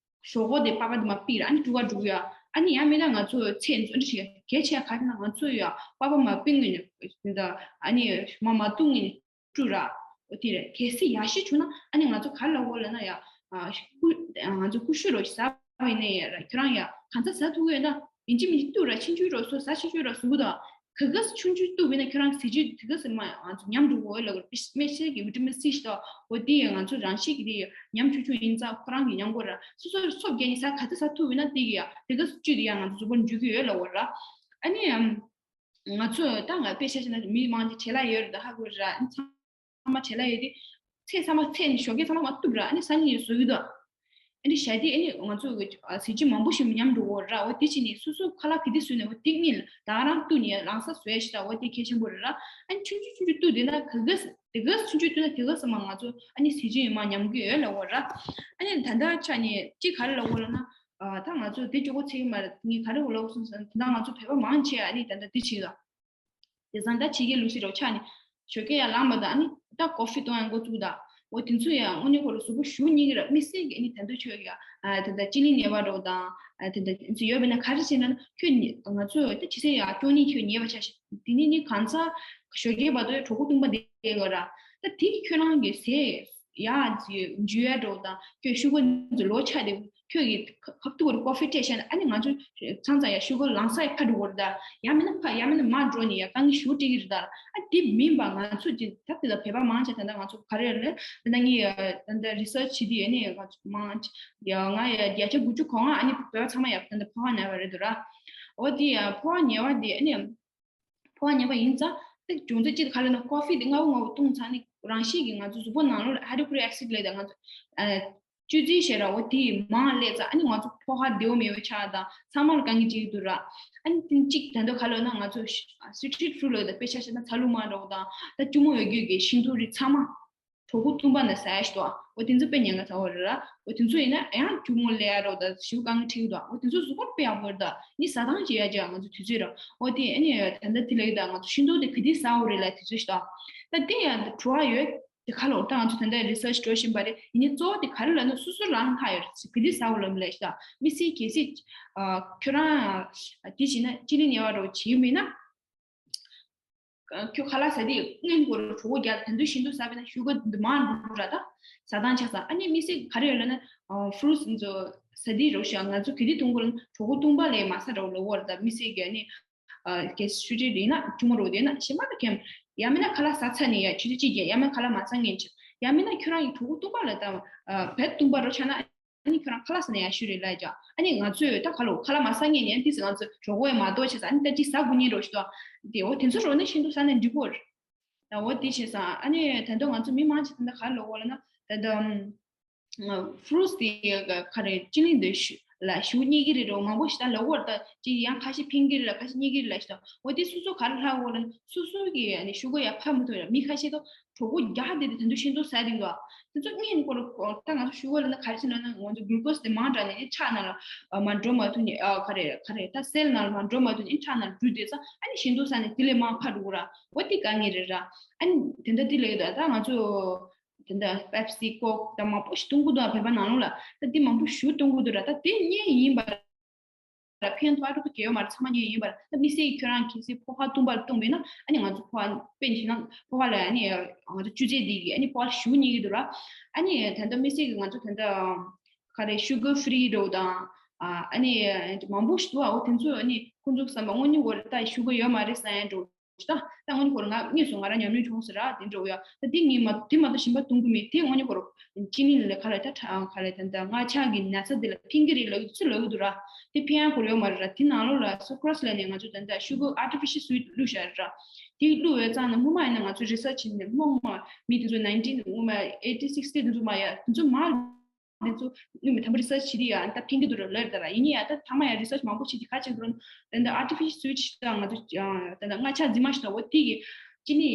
ཞོག་ཁོག་དེ་པགས་པ་དེ་མར་ཕུད་ར། ཨ་ནི་དཀྲུག་ག་འགྲོ་གི་ཡ། ཨ་ནི་ཡང་མིན་ན་ང་ཚོ་ཚེ་འདི་ཚོ་འདི་ཞིག་གལ་ཆེ་ག་རེ་ན་ང་ཚོ་ཡ་པགས་པ་མར་ཕུད་ངེས་ནས་ད་ཨ་ནི་མར་མར་བཏུང་ངེས་ནས་དཀྲུག་ར། འོ་དེ་རེད། གལ་སྲིད་ཡག་ཤོས་བྱུང་ན་ཨ་ནི་ང་ཚོ་ག་རེ་ལབ་དགོས་ལབ་ན་ཡ། ཨ་ཀུ་ང་ཚོ་ཀུ་ཤུ་རོ་ཟ་བ་ཡིན་ན་ཡ་ར། ཁྱོད་རང་ཡ་གང་ཚ་ཟ་ཐུབ་ཡོད་ན། ཡིན་གཅིག་མིན་གཅིག་གཏུབ་ར། ཆུང་ཆུང་རོ་སོ་ཟ་ཆུང་ཆུང་རོ་ཟུག་དང་། ག་ག་སེ་ཆུང་ཆུང་གཏུབ་ཡིན་ན་ཁྱོད་རང་ཟས་བཅུད་དེ་ག་ག་སེ་མ་ང་ཚོ་ཉམས་འགྲོ་གི་ཡོད་ལབ་དགོས་རེད། དམིགས་བསལ་གྱི་བི་ཊ་མིན་སི་ཞིག་དང་འོ་དེ་ཡང་ང་ཚོ་རང་བཞིན་གྱི་དེ་ཉམས་ཆུང་ཆུང་ཡིན་ཙང་ཁོ་རང་གིས་ཉམས་དགོས་ར། སོ་སོར་སོབ་རྒྱག་ནས་ཟ་ག་ཚོད་ཟ་ཐུབ་ཡོད་ན་དེ་གི་ཡ་དེ་ག་སེ་བཅུད་དེ་ཡང་ང་ཚོ་གཟུགས་པོར་འཇུག་གི་ཡོད་ལབ་དགོས་ར། ཨ་ནི་ང་ཚོ་ད་ང་དཔེ་ཆ་བཞག་ན་མི་མང་ཆེ་བྲེལ་བ་ཡོད་རེད་ད་ཧ་གོ་ར། ཨ་ནི་ཚང་ཚང་མ་བྲེལ་བ་ཡོད་དེ། ཚེ་ཚང་མ་ཚེ་ནི་ཞོགས་ཀས་ཚང་མ་མར་གཏུབ་ར། ཨ་ནི་སང་ཉིན་བཟོ་གི་འདུག་ཨ་ནི་ཞག་དེ་ཨ་ནི་ང་ཚོ་གི་ཨ་ཟས་བཅུད་མང་པོ་ཞིག་ཉམས་འགྲོ་གི་ར། འོ་དེ་བྱས་ནས་སོ་སོ་ཁ་ལག་གི་དེ་བཟོས་ནས་འོ་དེ་ཉིད་ལ་ད་ག་རང་གཏུབ་ནས་ལང་ས་བཟོས་ཤི་ད། འོ་དེ་གལ་ཆེན་པོ་རེད་ར། ཨ་ནི་ཆུང་ཆུང་ཆུང་ཆུང་གཏུབ་དེ་ན་དེ་ག་སེ་དེ་ག་སེ་ཆུང་ཆུང་གཏུབ་ན་དེ་ག་སེ་མ་ང་ཚོ་ཨ་ནི་ཟས་བཅུད་མར་ཉམས་ཀྱི་ཡོད་ལབ་དགོས་ར། ཨ་ནི་ད་ལྟ་ཆ་ནས་གཅིག་ག་རེ་ལབ་དགོས་ལབ་ན། ཨ་ད་ང་ཚོ་དེ་ཅོག་གོ་ཚིག་མ་རེད། ངས་ག་རེ་ལབ་དགོས་སོང་ཟེར་ན་ད་ལྟ་ང་ཚོ་བོད་པ་མང་ཆེ་ཨ་ནི་ད་ལྟ་དེ་བྱེད་ལ། དེང་སང་ད་ཕྱི་རྒྱལ་ལུགས་སྲོལ་རོ་ཆགས་ནས་ཞོགས་ཀས་ཡར་ལངས་པ་དང་ཨ་ནི་ད་ཀོ་ཧྥི་འཐུང་ཡ་འགོ་བཙུགས་དང་། འོ་དེ་ཚོ་ཡང་དངོས་གནས་ཁོ་རང་གཟུགས་པོ་ཞུ་སྙིང་གི་ར། དམིགས་བསལ་གྱི་ཨ་ནི་ད་དུང་ཁྱོད་ཀྱི་ཨ་ད་ད་སྤྱི་གླིང་ནད་པ་རོ་དང་ཨ་ད་ད་དེ་ཚོ་ཡོད་པས་ན་ག་རེ་བྱས་ན་ཁྱོད་ནི་ང་ཚོ་ད་ཕྱི་ཚེ་ཡར་སྐྱོ་ནི་ཁྱོད་ཉེས་པ་ཆགས་ཤིག་དེ་ནི་ནི་གང་ཚ་ཞོགས་ཀས་བར་དུ་གྲོད་ཁོག་བཏུང་པ་དེ་ཡོད་ར། ད་དེ་ཁྱོད་རང་གི་ཟས། ཡ་འཇུ་ཡ་འགྲོ་དང་ཁྱོད་ཤུ་གུ་འཛུ་ལོ་ཆ་དེ་ཁྱོད་ཀྱི་ཁ་ཐུག་གོ་ཀོ་ཧྥི་སྤྲད་བྱས་ན་ཨ་ནི་ང་ཚོ་ཚང་ཚང་ཡ་ཤུ་གུ་ལང་ས་ཡ་ཁ་འགྲོ་གོ་རེད་ད། ཡ་མིན་ན་ཕ་ཡ་མིན་ན་མ་འགྲོ་ནི་ཡ་དཀའ་ངལ་ཞུ་སྤྲད་ཀྱི་རེད་ད། ཨ་དེ་མིན་པ་ང་ཚོ་ཅི་ད་དེ་ད་བོད་པ་མང་ཆེ་ད་ད་ང་ཚོ་ག་རེ་རེད་ད་ད་ངས་ད་ད་རི་སར་ཆི་དེ་ཡ་ནི་ང་ཚོ་མང་ཆེ་ཡ་ང་ཡ་བརྒྱ་ཆ་དགུ་བཅུ་གོ་ལྔ་ཨ་ནི་བོད་པ་ཚང་མ་ཡ་ད་ད་ཕོ་བ་ན་བ་རེད་འདུག་ར། འོ་དེ་ཡ་ཕོ་བ་ན་བ་དེ་ཨ་ནི། ཕོ་བ་ན་བ་ཡིན་ཙང་ཏིག་བྱུང་ཚེ་ཅི་ག་ལ་ན་ཀོ་ཧྥི་དེ་མངར་མོ་མངར་མོ་བཏུང་ཚར་ནས་རང་བཞིན་གྱིས་ང་ཚོ་གཟུགས་པོ་ནང་ལོགས་ལ་ཧའི་ཌོ་ཀོ་ལོ་རིག་ཨེ་སིད་ལབ་ད་ང་ཚོ་ཨ་བཅུད་རྫས་བྱས་ར་འོ་དེ་མང་སླེབས་ཙང་ཨ་ནི་ང་ཚོ་ཕོ་ཁ་བདེ་བོ་མེད་པ་ཆགས་དང་ཚང་མ་ལ་དཀའ་ངལ་ཅིག་འདུག་ར། ཨ་ནི་ཏིག་ཅིག་ད་དུང་ག་ལ་ན་ང་ཚོ་སི་ཊི་རིཊ་ཕུཌ་ལབ་ད་དཔེ་ཆ་བཞག་ན་ཚ་ལུ་མ་འདྲ་བོ་དང་ད་ལྕུག་མོ་ཡོད་རྒྱུ་གི་ཤིང་ཏོག་རིགས་ཚང་མ། གྲོད་ཁོག་བཏུང་པ་ན་ཟ་ཡ་ཞིག་འདུག་འོ་དེ་ཚོ་དཔེ་ཉེན་ཁ་ཚ་བོ་རེད་ར། འོ་དེ་ཚོ་ཡིན་ན་ཡང་ལྕུག་མོ་ལས་ཡ་རོ་ད་ཞིབ་དཀའ་ངལ་འཕྲད་ཀྱི་འདུག་འོ་དེ་ཚོ་གཟུགས་པོར་དཔེ་ཡག་པོ་རེད་ད། ནི་ཟ་སྟངས་ཅིག་ཡ་ཅིག་ང་ཚོ་དུས་ཚོད་ར། འོ་དེ་ཨ་ནི་ད་ལྟ་དེ་ལ་ཡི་ད་ང་ཚོ་ཤིང་ཏོག་དེ་ག་དུས་ཟ་འོ་རེད་ལ་དུས་ཚོད་ཞིག་འདུག་ད་དེ་ཡང་དྲི་བ་ཡོད་དེ་ག་ལོ་ད་ང་ཚོ་ད་ལྟ་རི་སར་ཆི་འགྲོ་བཞིན་པ་རེད། ཡིན་ནའི་གཙོ་བོ་དེ་ག་རེ་ལབ་ན་སོ་སོ་རང་ཧ་ཡོད་རེད། ག་དུས་ཟ་འོ་ལབ་ལ་ཞིག་འདུག་དམིགས་བསལ་གལ་སྲིད་ཁྱོད་རང་དེ་བྱས་ན་སྤྱི་གླིང་ནས་བ་རོ་བྱེད་མིན་ན། ཁྱོད་ཁ་ལག་ཟ་དུས་སྔོན་གོ་རུ་གྲོད་ཁོག་རྒྱག་ད་དུང་ཤིང་ཏོག་ཟ་བས་ན་ཤུ་གར་འདི་མང་འགྲོ་ར་ད། ཟ་སྟངས་ཆགས་ས་ཨ་ནི་དམིགས་བསལ་ག་རེ་ཡོད་ལབ་ན། ཕུ་རུ་ཊི་ཚོ་ཟ་དུས་རོ་ཞིག་ང་ཚོ་ག་དུས་འཐུང་དགོས་ལབ་ན་གྲོད་ཁོག་བཏུང་པ་ལས་མ་ཟ་རོ་ལབ་ཡོད་ར་ད། དམིགས་བསལ་གྱི་ཨ་ནི་གལ་སྲིད་ཆུ་ཚོད་རིང་ན་ལྕུག་མོ་རོ་དེ་ན་ཞིམ་པ་ད་ཁེམ། ཡང་མིན་ན་ཁ་ལག་ཟ་ཚར་ནས་ཡ་ཆུ་ཚོད་གཅིག་བརྒྱབ་ཡང་མིན་ན་ཁ་ལག་མ་ཟ་ངེས་ཆེ་ཡང་མིན་ན་ཁྱོད་རང་གི་གྲོད་ཁོག་བཏུང་པ་ལ་ད་བེད་བཏུང་པ་རོ་ཆགས་ན། ཨ་ནི་ཁྱོད་རང་ཁ་ལག་ཟ་ན་ཡང་ཤུ་རེད་ལབ་ཀྱང་ཨ་ནི་ང་ཚོས་ད་ཁ་ལོ་ཁ་ལག་མ་ཟ་ངེས་ནས་ཏིས་ང་ཚོ་གྲོད་ཁོག་ཡང་མ་ལྟོགས་བྱས་ཙང་ཨ་ནི་ད་ཅི་ཟ་དགོས་ཉེན་རོ་ཞིག་ཏོ། དེ་འོ་དེ་ཚོ་རོ་ནི་ཤིན་ཏུ་ཟ་ན་འགྲིག་གོ་རེད། ད་འོ་དེ་བྱས་ཙང་ཨ་ནི་ད་དུང་ང་ཚོ་མི་མང་ཆེ་ད་ད་ག་ལོ་གོ་ལ་ན་ད་ད་ཕུ་རུ་ཊི་དེ་ག་རེ་ཅི་ནི་འདི་ཤུ་ ལ་ཤུ་གུ་རྙེད་ཀྱི་རེད་འགྲོ། མང་པོ་ཞིག་ད་ལབ་ཀྱི་ཡོད་རེད། ད་ཅིག་ཡང་ཁ་ཤས་ཕན་གྱི་རེད་ལ། ཁ་ཤས་རྙེད་ཀྱི་རེད་ལ་ཞིག་ད། འོ་དེ་སོ་སོ་ག་རེ་ལབ་ཀྱི་ཡོད་རེད། སོ་སོ་གི་ཨ་ནི་ཤུ་གུ་ཡར་འཕར་མི་ཐུབ་ར། མི་ཁ་ཤས་ད་གྲོད་ཁོག་རྒྱགས་བསྡད་དེ་དེ་འདྲ་ཤིང་ཏོག་ཟ་བསྡད་འདུག་དེ་ཚོ་སྔོན་གྱི་སྐོར་ད་ང་ཚོ་ཤུ་གུ་ལབ་ན་ག་རེ་ཟེར་ན། ང་ཚོ་གླུ་ཀོས་དེ་མང་དྲགས་ནས་ཁྲག་ནང་ལ་མར་འགྲོ་མ་ཐུབ་ནས། ཨ་ག་རེ་ག་རེ་ད་སེལ་ནང་ལ་མར་འགྲོ་མ་ཐུབ་ནས་ཁྲག་ནང་ལ་འགྲོ་བསྡད་ཙང་ཨ་ནི་ཤིང་ཏོག་ཟ་ནས་དེ་ལས་མར་འཕར་འགྲོ་གི་ར། འོ་དེ་དཀའ་ངལ་རེད་ར། ཨ་ནི་དེ་འདྲ་དེ་ལས་ད་ད་ང་ཚོ་དེ་འདྲ་པེབ་སི་ཀོག་ད་མང་པོ་ཞིག་བཏུང་གི་འདུག་བོད་པ་ནང་ལོགས་ལ་ད་དེ་མང་པོ་ཞིག་བཏུང་གི་འདུག་ར། ད་དེ་རྙེད་ཡིན་པ་ར། ཕན་ཐོགས་ཨ་འགྲོ་གི་ཡོད་མ་རེད། ཚང་མ་རྙེད་ཡིན་པ་ར། ད་དམིགས་བསལ་གྱི་ཁྱོད་རང་གལ་སྲིད་ཕོ་ཁ་བཏུང་བར་བཏུང་བས་ན་ཨ་ནི་ང་ཚོ་ཕོ་ཁ་དཔེ་བྱས་ན་ཕོ་ཁ་ལ་ཨ་ནི་ང་ཚོ་བཅུད་རྫས་འདི་གི་ཨ་ནི་ཕོ་ཁ་ལ་ཤུ་གུ་རྙེད་ཀྱི་འདུག་ར། ཨ་ནི་ད་ལྟ་དམིགས་བསལ་གྱི་ང་ཚོ་ད་ལྟ་ག་རེ་ཤུ་གུ་ཕི་རི་འདྲ་བོ་དང་། ཨ་ཨ་ནི་མང་པོ་ཞིག་འདུག་ཨ། འོ་དེ་ཚོ་ཨ་ནི་ཁོང་ཚོ་བསམ་པ་དངོས་གནས་འོ་རེད། ད་ཤུ་གུ་ཡོད་མ་རེད་བསམ་ཡ་འདྲ་བོ་ད། ད་དངོས་གནས་ཁོ་རང་ང་དངོས་སུ་ང་རང་ཉམས་མྱོང་བྱུང་ཟེར་ར། དེ་འདྲ་བོ་ཡ། ད་དེ་ངས་མ་དེ་མ་གཏོགས་གཞན་པ་བཏུང་གི་མེད། དེ་དངོས་གནས་ཁོ་རང་གཅིན་སྙི་ལ་ག་ལ་ད་ཁྲག་ག་ལ་ད་ད་མངར་ཆ་གི་ན་ཚ་དེ་ལ་ཕན་གྱི་རེད་ལབ་ཀྱི་ཚུར་ལབ་ཀྱི་འདུག་ར། དེ་ཕན་ཡ་ཁོ་རང་ཡོད་མ་རེད་ར། དེ་ནང་ལོགས་ལ་སུ་ཀྲོ་སི་ལབ་ནས་ང་ཚོ་ད་ད་ཤུ་གུ་ཨར་ཊི་ཕི་ཤལ་སུའིཊ་བླུགས་བཞག་རེད་ར། དེ་བླུགས་ཡོད་ཙང་ནས་སྔོན་མ་ཡིན་ན་ང་ཚོ་རི་སར་ཆི་བྱས་ནས་སྔོན་མ་མི་དེ་ཚོ་ནའིན་ཊིན་སྔོན་མ་ཨེ་ཊིན་སིག་སི་ཊི་དེ་ཚོ་མ་ཡ་དེ་ཚོ་མ། དེ་ཚོ་ནི་མི་ཐམ་པ་རི་སར་ཆི་བྱེད་དུས་ཡ་ད་ཕན་གྱི་འདུག་ར་ལབ་ད་ར། ཡིན་ནའི་ཡ་ད་ཐ་མ་ཡ་རི་སར་ཆི་མང་པོ་བྱེད་དུས་ག་ཅིག་འགྲོ་ད་ད་ཨར་ཊི་ཕི་ཤལ་སུའིཊ་ཞིག་ད་ང་ཚོ་ད་ད་མངར་ཆ་རྫུན་མ་ཞིག་ད། འོ་དེ་གི་ཅི་ནི་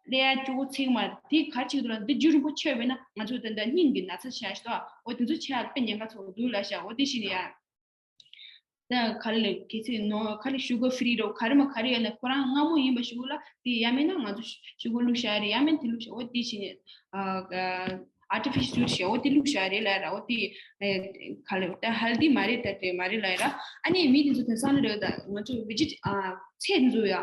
ལས་ཡ་སྐྱོ་བོ་ཚིག་མ་དེ་ག་ཅིག་འདུག་ལ་འདི་རྒྱུན་རིང་པོ་ཆད་པས་ན་ང་ཚོ་ད་ད་སྙིང་གི་ན་ཚ་ཆགས་ཤིག་ད། འོ་དེ་ཚོ་ཆགས་དཔེ་ཉེན་ཁ་ཚ་པོ་འདུག་ལབ་ཤག་འོ་དེ་བྱས་ནས་ཡ། ད་ག་རེ་ལས་གལ་སྲིད་ནོ་ག་རེ་ཤུ་གར་ཕི་རི་རོ་ག་རེ་མ་ག་རེ་ཡོད་ན་ཁོ་རང་སྔ་མོ་ཡིན་པ་ཤུ་གར་ལ་དེ་ཡ་མེད་ན་ང་ཚོ་ཤུ་གར་བླུགས་བཞག་རེད། ཡ་མེད་དེ་བླུགས་བཞག་འོ་དེ་བྱས་ནས་ཨ་ཨར་ཊི་ཕི་ཤལ་སུའིཊ་བྱས་འོ་དེ་བླུགས་བཞག་རེད་ལབ་ར། འོ་དེ་ག་ལེ་ད་ཧེལ་ཐི་མ་རེད། ད་དེ་མ་རེད་ལབ་ར། ཨ་ནི་མི་དེ་ཚོ་དེང་སང་ལ་ད་ང་ཚོ་བི་ཇི་ཨ་ཚལ་དེ་ཚོ་ཡ་ཨ་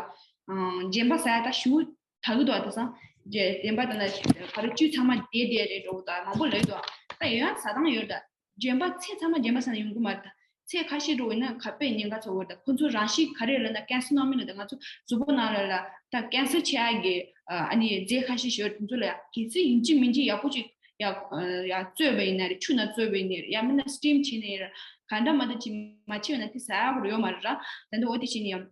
རྗེན་པ་ཟ་ཡ་ད་ཤུ་གར་ད་གི་འདུག་དེང་སང་རྗེན་པ་ད་ན་ག་རེ་བཅུད་ཚང་མ་བསྡད་བསྡད་རེད་འགྲོ་ད་མང་པོ་ལབ་འདུག་ད་ཡོད་ཡ་ཟ་སྟངས་ཡོད་ད། རྗེན་པ་ཚལ་ཚང་མ་རྗེན་པ་ཟ་ན་ཡོང་གི་མ་རེད་ད། ཚལ་ཁ་ཤས་འགྲོ་ཡིན་ན་ག་དཔེ་ཉེན་ཁ་ཚ་པོ་རེད་ད། ཁོ་ཚོ་རང་བཞིན་ག་རེ་ལབ་ན་ཀན་སར་རྣམ་སྨིན་ལབ་ད། ང་ཚོ་གཟུགས་པོ་ནང་ལ་ལ་ད་ཀན་སར་ཆགས་ཡག་གི་ཨ་ནི་རྫས་ཁ་ཤས་ཤིག་ཡོད། དེ་ཚོ་ལ་ཡ་གལ་སྲིད་ཡིན་གཅིག་མིན་གཅིག་ཡག་པོ་ཅིག་ཡ་ཡ་བཙོས་པ་ཡིན་ན་རེད། ཆུ་ནང་བཙོས་པ་ཡིན་ན་རེད། ཡང་མིན་ན་སི་ཊིམ་བྱས་ནས་རེད། ག་འདྲ་མ་འདྲ་ཅིག་མ་བྱས་ན་དེ་ཟ་ཡག་ཡོད་མ་རེད་ར། ད་འདི་འོ་དེ་བྱས་ནས་ཡང་།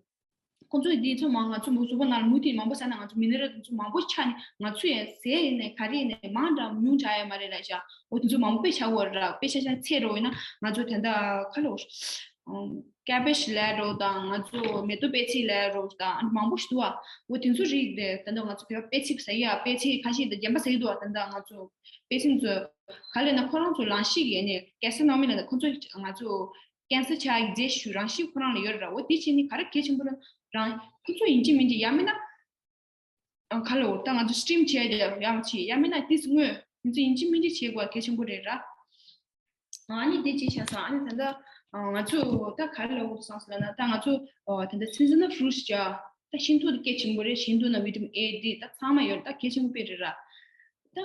ཁོང་ཚོས་འདི་ཚོ་མང་ང་ཚོ་མུ་གཟུགས་པོ་ནང་ལ་མུ་ཏིག་མང་པོ་ཟ་ན་ང་ཚོ་མི་ནི་རལ་དེ་ཚོ་མང་པོ་ཆགས་ནས་ང་ཚོ་ཡང་ཟས་ཡིན་ནས་ག་རེ་ཡིན་ནས་མང་དྲགས་མང་དྲགས་ཡོད་མ་རེད་ལབ་ཤག་འོ་དེ་ཚོ་མང་པོ་དཔེ་ཆགས་ཡོད་རེད། དཔེ་ཆ་ཆ་ཚལ་འགྲོ་ཡིན་ན་ང་ཚོ་ད་ལྟ་ག་ལབ་ཀེ་བེཇ་ལབ་འགྲོ་དང་ང་ཚོ་མེ་ཏོག་པད་ཚལ་ལབ་འགྲོ་དང་མང་པོ་ཞིག་འདུག་ཨ། འོ་དེ་ཚོ་རིགས་དེ་ད་ལྟ་ང་ཚོ་བོད་པ་པད་ཚལ་ཟ་ཡ་པད་ཚལ་ཁ་ཤས་དང་རྗེན་པ་ཟ་ཡི་འདུག་ཨ། ད་ལྟ་ང་ཚོ་པད་ཚལ་ཚོ་ག་ལབ་ན་ཁོ་རང་ཚོ་རང་བཞིན་གྱིས་ནས་ཀན་སར་རྣམ་སྨིན་ལབ་ན་ཁོ་ཚོ་ང་ཚོ། ཀན་སར་ཆགས་ཡག་རྫས་ཤིག་རང་བཞིན་ཁོ་རང་ལ་ཡོད་རེད་ར། འོ་དེ་བྱས་ནས་ག་རེ་གལ་ཆེན་པོ་རེད། རང་ཁོ་ཚོ་ཡིན་གཅིག་མིན་གཅིག་ཡང་མིན་ན་ཨ་ག་ལབ་ད་ང་ཚོ་སི་ཊིམ་བྱས་ཡག་ཡང་བྱས་ཡང་མིན་ན་དེ་སྔོན་ཁོ་ཚོ་ཡིན་གཅིག་མིན་གཅིག་བྱེད་དགོས་གལ་ཆེན་པོ་རེད་ར། ཨ་ནི་དེ་བྱས་བྱས་སོང་། ཨ་ནི་ད་ལྟ་ང་ཚོ་ད་ག་རེ་ལབ་དགོས་སོང་ཟེར་ན་ད་ང་ཚོ་ད་ལྟ་སི་ཛི་ནལ་ཕུ་རུཊ་ཅིག་ད་ཤིང་ཏོག་དེ་གལ་ཆེན་པོ་རེད། ཤིང་ཏོག་ནང་བི་ཊ་མིན་ཨེ་ཌི་ད་ཚང་མ་ཡོད་རེད། ད་གལ་ཆེན་པོ་དཔེ་རེད་ར། ད་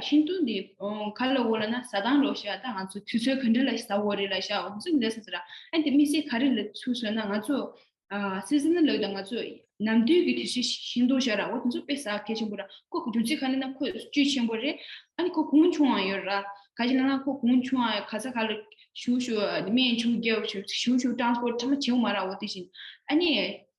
ཤིང་ཏོག་འདི་ཨོ་ག་ལ་འོ་ལ་ན་ཟ་སྟངས་རོ་ཤ་ད་ང་ཚོ་དུས་ཚོད་ག་འདྲ་ལ་ཟ་འོ་རེད་ལ་ཤ་འོ་ཚོད་འདི་ཟ་ཟ་ར། ཨ་འདི་དམིགས་བསལ་ག་རེ་ལ་ཚུལ་ཟེར་ན་ང་ཚོ་ཨ་སི་ཛི་ནལ་ལ་ད་ང་ཚོ་ནམ་དུས་ཀྱི་དུས་ཚོད་ཤིང་ཏོག་ཤ་ར་འོ་དེ་ཚོ་དཔེ་ཟ་གལ་ཆེན་པོ་ར། ཁོ་རྒྱུ་མཚན་ག་ལ་ན་ཁོ་བཅུད་ཆེན་པོ་རེད། ཨ་ནི་ཁོ་གོང་ཆུང་བ་ཡོད་ར། ག་ཅི་ལ་ན་ཁོ་གོང་ཆུང་བ་ག་ས་ག་ལ་ཞུ་ཞུ་སྨན་ཆུང་རྒྱབ་ཞུ་ཞུ་ཞུ་ཊ་རན་སི་པོར་ཊི་ཚང་མ་བྱེད་འོ་མ་ར། འོ་དེ་བཞིན་ཨ་ནི་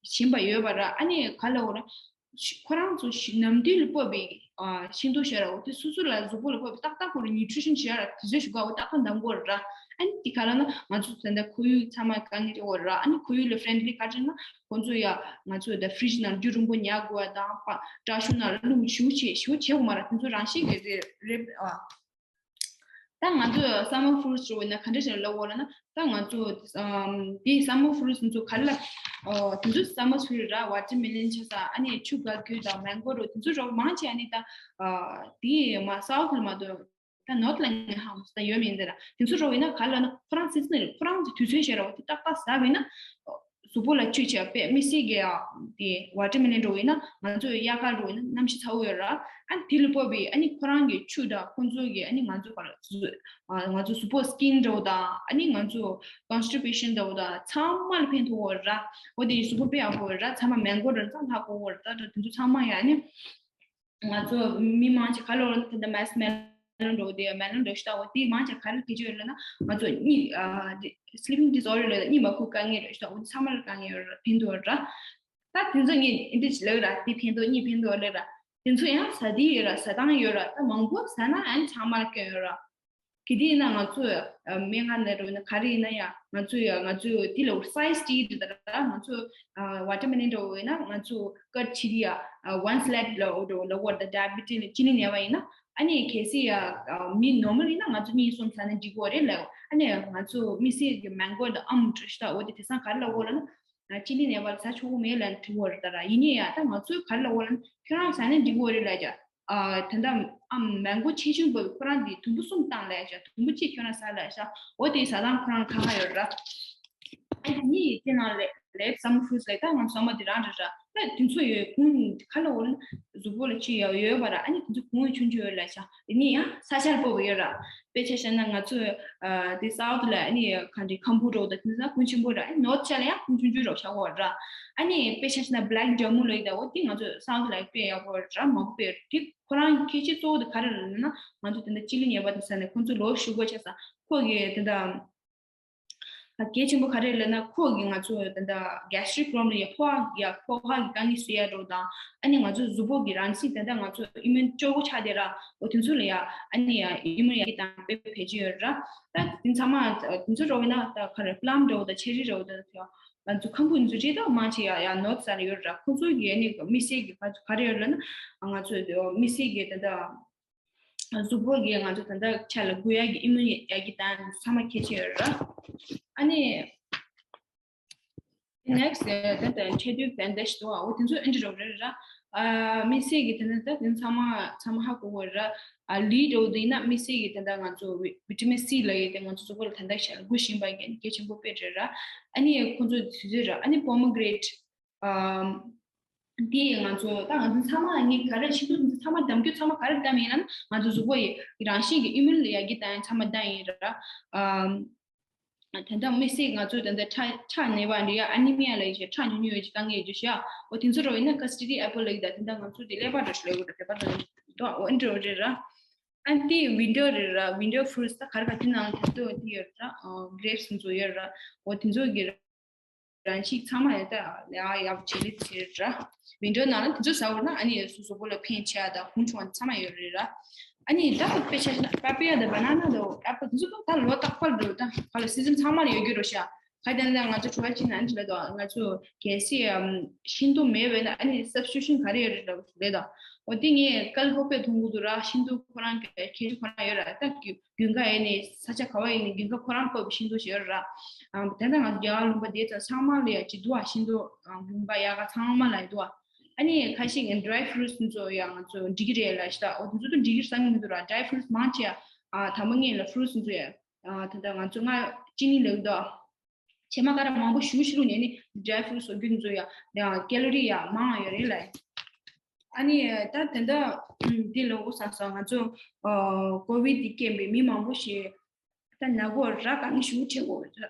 ཞིམ་པ་ཡོད་པ་ར། ཨ་ནི་ག་ལ་འོ་ར། ཤི་ཁོ་རང་ཚོ་ཤི་ནམ་དུས་ལ་སྤོ་བའི་ཨ་ཤིང་ཏོག་ཤ་ར་འོ་དེ་སོ་སོ་ལ་གཟུགས་པོ་ལ་སྤོ་བའི་ཏག་ཏག་ཁོ་ར་ནིའུ་ཊི་རི་ཤན་ཤ་ར་དེ་ཚོ་ཞུ་ག་འོ་ཏག་ཏག་འདམ་གོ་ར། ཨ་ནི་དེ་ག་ལ་ན་ང་ཚོ་ད་ལྟ་ཁོར་ཡུག་ཚང་མ་དཀའ་ངལ་འོ་ར། ཨ་ནི་ཁོར་ཡུག་ལ་ཕྲེན་ཌི་ལི་ག་ཅི་ན་ཁོ་ཚོ་ཡ་ང་ཚོ་ད་ཕི་རི་ཇི་ནང་རྒྱུན་རིང་པོ་ཉར་དགོས་པ་དང་པ་དྲ་ཤུགས་ནང་བླུགས་ཞུ་བྱེད་ཞུ་བྱེད་དགོས་མ་ར། དེ་ཚོ་རང་བཞིན་གྱི་རེད་རེད་ཨ། ད་ང་ཚོ་སམ་མར་ཕུ་རུཊ་ཟེར་བ་ན་ག་འདྲ་ཞིག་ལབ་དགོས་ལབ་ན་ད་ང་ཚོ་ཨམ་དེ་སམ་མར་ཕུ་རུཊ་ཚོ་ག་ལ་ཨོ་དེ་ཚོ་སམ་མར་ཕུ་རུཊ་ར། ཝ་ཊར་མེ་ལོན་ཆ་ས་ཨ་ནི་ཆུ་ག་གུ་དང་མེང་གོ་རོ་དེ་ཚོ་རོ་མང་ཆེ་ཨ་ནི་ད་ཨ་དེ་མ་སའུ་ཐི་ལ་མ་གཏོགས་ད་ནོར་ཐི་ལ་ངས་ཧ་གོ་ས་ཡོད་མིན་འདི་ར། དེ་ཚོ་རོ་ཡིན་ན་ག་ལ་ན་ཁོ་རང་སི་ཛི་ནལ་རེད། ཁོ་རང་ཚོ་དུས་ཚོད་བཤད་ར་འོ་དེ་ཏག་ཏག་ཟ་བས་ན། གཟུགས་པོ་ལ་བཅུད་ཆེ་བ་དཔེ་དམིགས་བསལ་གྱི་ཨ་དེ་ཝ་ཊར་མེ་ལོན་འདྲ་བོ་ཡིན་ན་ང་ཚོ་དབྱར་ཁ་འདྲ་བོ་ཡིན་ན་གནམ་གཤིས་ཚ་བོ་ཡོད་ར། ཨ་ནི་དེ་ལ་སྤོ་བའི་ཨ་ནི་ཁོ་རང་གི་ཆུ་དང་ཁོ་ཚོ་གི་ཨ་ནི་ང་ཚོ་ག་ལ་ང་ཚོ་གཟུགས་པོ་སི་ཀིན་འདྲ་བོ་དང་ཨ་ནི་ང་ཚོ་ཀོན་སི་ཊི་པེ་ཤན་འདྲ་བོ་དང་ཚང་མ་ལ་ཕན་ཐོགས་ཡོད་ར། འོ་དེ་གཟུགས་པོ་དཔེ་ཡག་པོ་ཡོད་ར། ཚང་མ་མེང་གོ་འདྲ་ཚང་ལྷག་གོ་ཡོད་ར། ད་དེ་ཚོ་ཚང་མ་ཡ་ཨ་ནི་ང་ཚོ་མི་མང་ཆེ་ག་ལ་འོ་ད་ལྟ་མེ་སི་མེ་ལོན་འདྲ་བོ་དེ་མེ་ལོན་འདྲ་ཞིག་ད་འོ་དེ་མང་ཆེ་ག་རེ་གལ་ཆེ་ཡོད་ལབ་ན་ང་ཚོ་གཉིད་ཨ་དེ་སི་ལི་པིང་ཌི་སི་ཨོར་ཌར་ལབ་ད་གཉིད་མ་ཁུག་དཀའ་ངལ་རེད་ཞིག་ད་འོ་དེ་ཚང་མ་ལ་དཀའ་ངལ་ཡོད་ར་ཕན་ཐོགས་ཡོད་ར། ད་དེ་ཚོ་ངས་འདི་ཅི་ལབ་ར་དེ་ཕན་ཐོགས་གཉིད་ཕན་ཐོགས་ལབ་ར། དེ་ཚོ་ཡང་ཟ་དེ་ཡོད་ར་ཟ་སྟངས་ཡོད་ར། ད་མང་པོ་ཟ་ན་ཨ་ནི་ཚང་མ་ལ་སྐྱོན་ཡོད་ར། གལ་ཏེ་ཡིན་ན་ང་ཚོ་ཨ་སྨན་ཁང་ནས་འགྲོ་ན་ག་རེ་ཡིན་ན་ཡང་ང་ཚོ་ཡ་ང་ཚོ་དེ་ལ་སའི་ཛི་གཅིག་རེད་ད་ར། ང་ཚོ་ཨ་ཝ་ཊར་མེ་ལོན་འགྲོ་བས་ན་ང་ཚོ་ཀཊ་བྱེད་དུས་ཡ་ཨ་ཝན་སི་ལེཊ་ལ་འོ་འགྲོ་ལ་ཝར་ད་ཌའི་བེ་ཊི་སི་ལ་ཅི་ལི་ནད་པ་ཡིན་ན། ཨ་ནི་གལ་སྲིད་ཡ་ཨ་མི་ནོར་མལ་ཡིན་ན་ང་ཚོ་གཉིས་གསུམ་ཟ་ན་འགྲིག་གི་རེད་ལ། ཨ་ནི་ང་ཚོ་དམིགས་བསལ་གྱི་མེང་གོ་དང་ཨམ་ཊི་ཤ་འོ་དེ་དེང་སང་ག་རེ་ལབ་དགོས་ལབ་ན། ཅི་ལི་ནད་པ་ལ་ཟ་ཆོག་གི་མེད་ལབ་དྲི་བ་རེད་ད་ར། ཡིན་ནའི་ཡ་ད་ང་ཚོས་ག་རེ་ལབ་དགོས་ལབ་ན་ཁྱོད་རང་ཟ་ན་འགྲིག་གི་རེད་ལབ་བྱ། ཨ་དེ་འདྲ་ཨམ་མེང་གོ་ཆེ་ཆུང་བབས་ཁོ་རང་འདི་དུམ་བུ་གསུམ་བཏང་ལབ་བྱ། དུམ་བུ་གཅིག་ཁྱོད་རང་ཟ་ལབ་བྱ། འོ་དེ་ཟ་སྟངས་ཁོ་རང་ཁ་ཁ་ཡོད་ར། ཨ་ནི་དེ་ནང་ལས་ལེབ་སམ་ཕུ་རུ་ཊི་ལབ་ད་ང་ཚོ་ཚང་མ་དེ་རང་རེད་ར། ད་དེ་ཚོ་ཡོད་ཁུངས་ག་ལ་འོ་ན་གཟུགས་པོ་ལ་ཅི་ཡོད་ཡོད་པ་ར། ཨ་ནི་དེ་ཚོ་གུང་ཆུང་ཆུང་ཡོད་ལབ་བྱ། དེ་ནི་ཡང་ས་ཆར་སྤོབས་པ་ཡོད་ར། དཔེ་ཆ་བཤད་ན་ང་ཚོ་ཨ་དེ་སའུ་ཐི་ལ་ཨ་ནི་ག་འདྲ་ཁམ་བུ་འདྲ་བོ་དང་དེ་ཚོ་ན་གུང་ཆེན་པོ་ར། ཨ་ནི་ནོར་ཐི་ཆ་ལ་ཡང་གུང་ཆུང་ཆུང་འདྲ་བོ་ཆགས་ཀྱི་ཡོད་ར། ཨ་ནི་དཔེ་ཆ་བཤད་ན་བྷེ་ལེག་ཇོ་མུ་ལབ་ཡོད་ད། འོ་དེ་ང་ཚོ་སའུ་ཐི་ལ་དཔེ་ཡག་པོ་ར། མང་པོ་དཔེ་ཡོད་དེ། ཁོ་རང་ཁྱད་ཆོས་གཙོ་བོ་དེ་ག་རེ་རེད་ལབ་ན་ང་ཚོ་དེ་འདྲ་ཅི་ལི་ནད་པ་དེ་ཟ་ནས་ཁོང་ཚོ་ལོ་ཤུགས་པོ་ཆགས་ས་ཁོ་གི་དེ་འདྲ། གལ་ཆེན་པོ་ག་རེ་ལབ་ན་ཁོ་གིས་ང་ཚོ་ད་ལྟ་གེ་སི་ཊི་རིག་པོ་རོབ་ལེམ་ཡ་ཕོ་བ་ཡ་ཕོ་བ་གི་དཀའ་ངལ་བཟོ་ཡ་འདྲ་བོ་དང་། ཨ་ནི་ང་ཚོ་གཟུགས་པོ་གི་རང་བཞིན་ད་ལྟ་ང་ཚོ་ཨི་མུན་སྐྱོ་བོ་ཆགས་བསྡད་ར། འོ་དེ་ཚོ་ལ་ཡ་ཨ་ནི་ཡ་ཨི་མུན་ཡར་རྒྱས་དང་དཔེ་བེད་སྤྱོད་ཡོད་ར། ད་དེ་ཚང་མ་དེ་ཚོ་འདྲ་བོ་ཡིན་ན་ད་ག་རེ་པི་ལམ་འདྲ་བོ་དང་ཆེ་རི་འདྲ་བོ་དང་ང་ཚོ་ཁམ་བུ་ང་ཚོ་རི་དྭགས་མང་ཆེ་ཡ་ཡ་ནོར་ཐི་ཆ་ལ་ཡོད་ར། ཁོ་ཚོ་གི་ཨ་ནི་དམིགས་བསལ་གི་ག་ག་རེ་ཡོད་ལབ་ན་ང་ཚོ་དམིགས་བསལ་གི་ད་ལྟ། གཟུགས་པོ་གི་ང་ཚོ་ད་ལྟ་ཆ་ལ་དགོས་ཡ་གི་ཨི་མུན་ཡར་རྒྱས་དང་ཚང་མ་གལ་ཆེ་ཡོད་ར། ཨ་ནི་ནེག་སི་ཊི་ད་ལྟ་ཆེད་དུ་བན་ཌེ་ཇི་འདུག་ཨ། འོ་དེ་ཚོ་ཨེ་འདྲ་རོ་རེད་ར། ཨ་དམིགས་བསལ་གྱི་ད་ལྟ་ད་དེ་ཚང་མ་ཚང་མ་ཧ་གོ་གི་ར། ཨ་ལི་འདྲ་བོ་དེ་ཡིན་ན་དམིགས་བསལ་གྱི་ད་ལྟ་ང་ཚོ་ཝི་ཝི་ཊ་མིན་སི་ལབ་ཡས་དེ་ང་ཚོ་གཟུགས་པོ་ལ་ད་ལྟ་ཞལ་དགོས་བཞིན་པ་གལ་ཆེན་པོ་དཔེ་རེད་ར། ཨ་ནི་ཁོ་ཚོ་དེ་ཚོ་ར། ཨ་ནི་པོ་མོ་གྷི་རེ་ཊི། ཨམ། དེ་ང་ཚོ་ད་ང་ཚོ་ཚང་མ་ངས་ག་རེ་ཤིང་ཏོག་འདི་ཚོ་ཚང་མ་གདམ་རྒྱུ་ཚང་མ་ག་རེ་གདམ་ཡིན་ན་ང་ཚོ་གཟུགས་པོ་ཡི་རང་བཞིན་གྱི་ཨི་མུན་ལ་ཡར་རྒྱས་བཏང་ཡིན་ཚང་མ་གདམ་ཡིན་ར། ཨམ། ད་ལྟ་དམིགས་བསལ་ང་ཚོ་ད་ལྟ་ཁྲག་ཁྲག་ནད་པ་འདི་ཡ་ཨ་ནི་མི་ཡ་ལ་ཡི་ཁྲག་ཉུང་ཉུང་ཡོད་ཀྱི་དཀའ་ངལ་ཡོད་ཀྱི་ཤ། འོ་དེ་ཚོ་རོ་ཡིན་ན་ཀ་སི་ཊི་རི་ཨེ་པལ་ལ་ཡི་ད་དེ་འདྲ་ང་ཚོ་དེ་ཀླད་པ་འདྲ་ཞིག་ལ་ཡོད་གི་ར། བོད་པ་འདྲ་འོ་འདྲ་རེད་ར། ཨ་དེ་ཝིན་ཌོ་རེད་ར། ཝིན་ཌོ་ཕུ་རུ་ཊི་ད་ག་རེ་ག་དེ་ནང་ད་ལྟ་དེ་ཡོད་ར། གྷི་རེབ་སི་ཚོ་ཡོད་ར། འོ་དེ་ཚོ་གི་རང་བཞིན་ཚང་མ་ཡང་ད་ཡག་ཡག་བྱེད་ལས་ཟེར་ར། ཝིན་ཌོ་ནང་ལ་དེ་ཚོ་ཟ་བར་ན་ཨ་ནི་སོ་སོ་གཟུགས་པོ་ལ་ཕན་ཆེ་ཡ་དང་ཁུངས་ཆུང་བ་ཚང་མ་ཡོད་རེད་ར། ཨ་ནི་ད་དཔེ་ཆ་བཞག་ན་པ་པི་ཡ་དང་བ་ན་ན་དང་ཨེ་པལ་དེ་ཚོ་ད་ལོ་རྟག་པར་འགྲོ་ད་ག་ལ་སི་ཛན་ཚང་མ་ལ་ཡོད་རྒྱུ་རོ་ཤ། ག་དེ་ན་ང་ཚོ་དྲི་བ་ཅིག་ནང་འདི་ལ་དང་ང་ཚོ་གལ་སྲིད་ཤིང་ཏོག་མེད་པས་ན་ཨ་ནི་སབ་སི་ཊི་ཊུ་ཤན་ག་རེ་ཡོད་རེད་ལབ་རེད་ད། འོ་དེ་ངས་ཀལ་ཧོ་པེ་མཐོང་གི་འདུག་ར། ཤིང་ཏོག་ཁོ་རང་གི་ཁྱད་ཆོས་ཁོ་རང་ཡོད་ར། ད་རྒྱུན་ཁ་ཡིན་ནི་ས་ཆ་ག་བ་ཡིན་ནི་རྒྱུན་ཁ་ཁོ་རང་བབས་ཤིང་ཏོག་ཞིག་ཡོད་ར། ཨ་དེ་འདྲ་ང་རྒྱ་གར་ལུང་པ་དེ་ཚོ་ཚང་མ་ལ་ཡ་ཅི་འདུག་ཨ། ཤིང་ཏོག་རྒྱུན་པ་ཡག་ག་ཚང་མ་ལ་ཡ་འདུག་ཨ། ཨ་ནི་ཁ་ཤས་ཀྱི་ཌི་རའི་ཕུ་རུ་ཊི་ཚོ་ཡ་ང་ཚོ་འགྲིག་གི་རེད་ལབ་ཤི་ད། འོ་དེ་ཚོ་ད་འགྲིག་གི་རེད་བསམ་གི་མི་འདུག་ར། ཌི་རའི་ཕུ་རུ་ཊི་མང་ཆེ་ཨ་དང་པོ་ངེད་ལ་ཕུ་རུ་ཊི་ཚོ་ཡ་ད་ལྟ་ང་ཚོ་ང་ཅི་ནི་ལབ་འདུག་ཨ། བྱེ་མ་ཀ་ར་མང་པོ་ཞུ་ཞུ་རུ་ཉན་ནི་ཌི་རའི་ཕུ་རུ་ཊི་བཟོ་རྒྱུ་ཚོ་ཡ་ཡ་ཀེ་ལོ་རི་ཡ་མང་ཡོད་རེད་ལ། ཨ་ནི་ད་དེ་འདྲ་འདི་ལོ་འོ་ས་ས་ང་ཚོ་ཨ་ཀོ་ཝིཌ་འདི་རྐྱེན་པས་མི་མང་པོ་ཞིག་ད་ན་གོ་ར་དཀའ་ངལ་ཞུ་ཁྲེ་གོ་ར། དཀའ་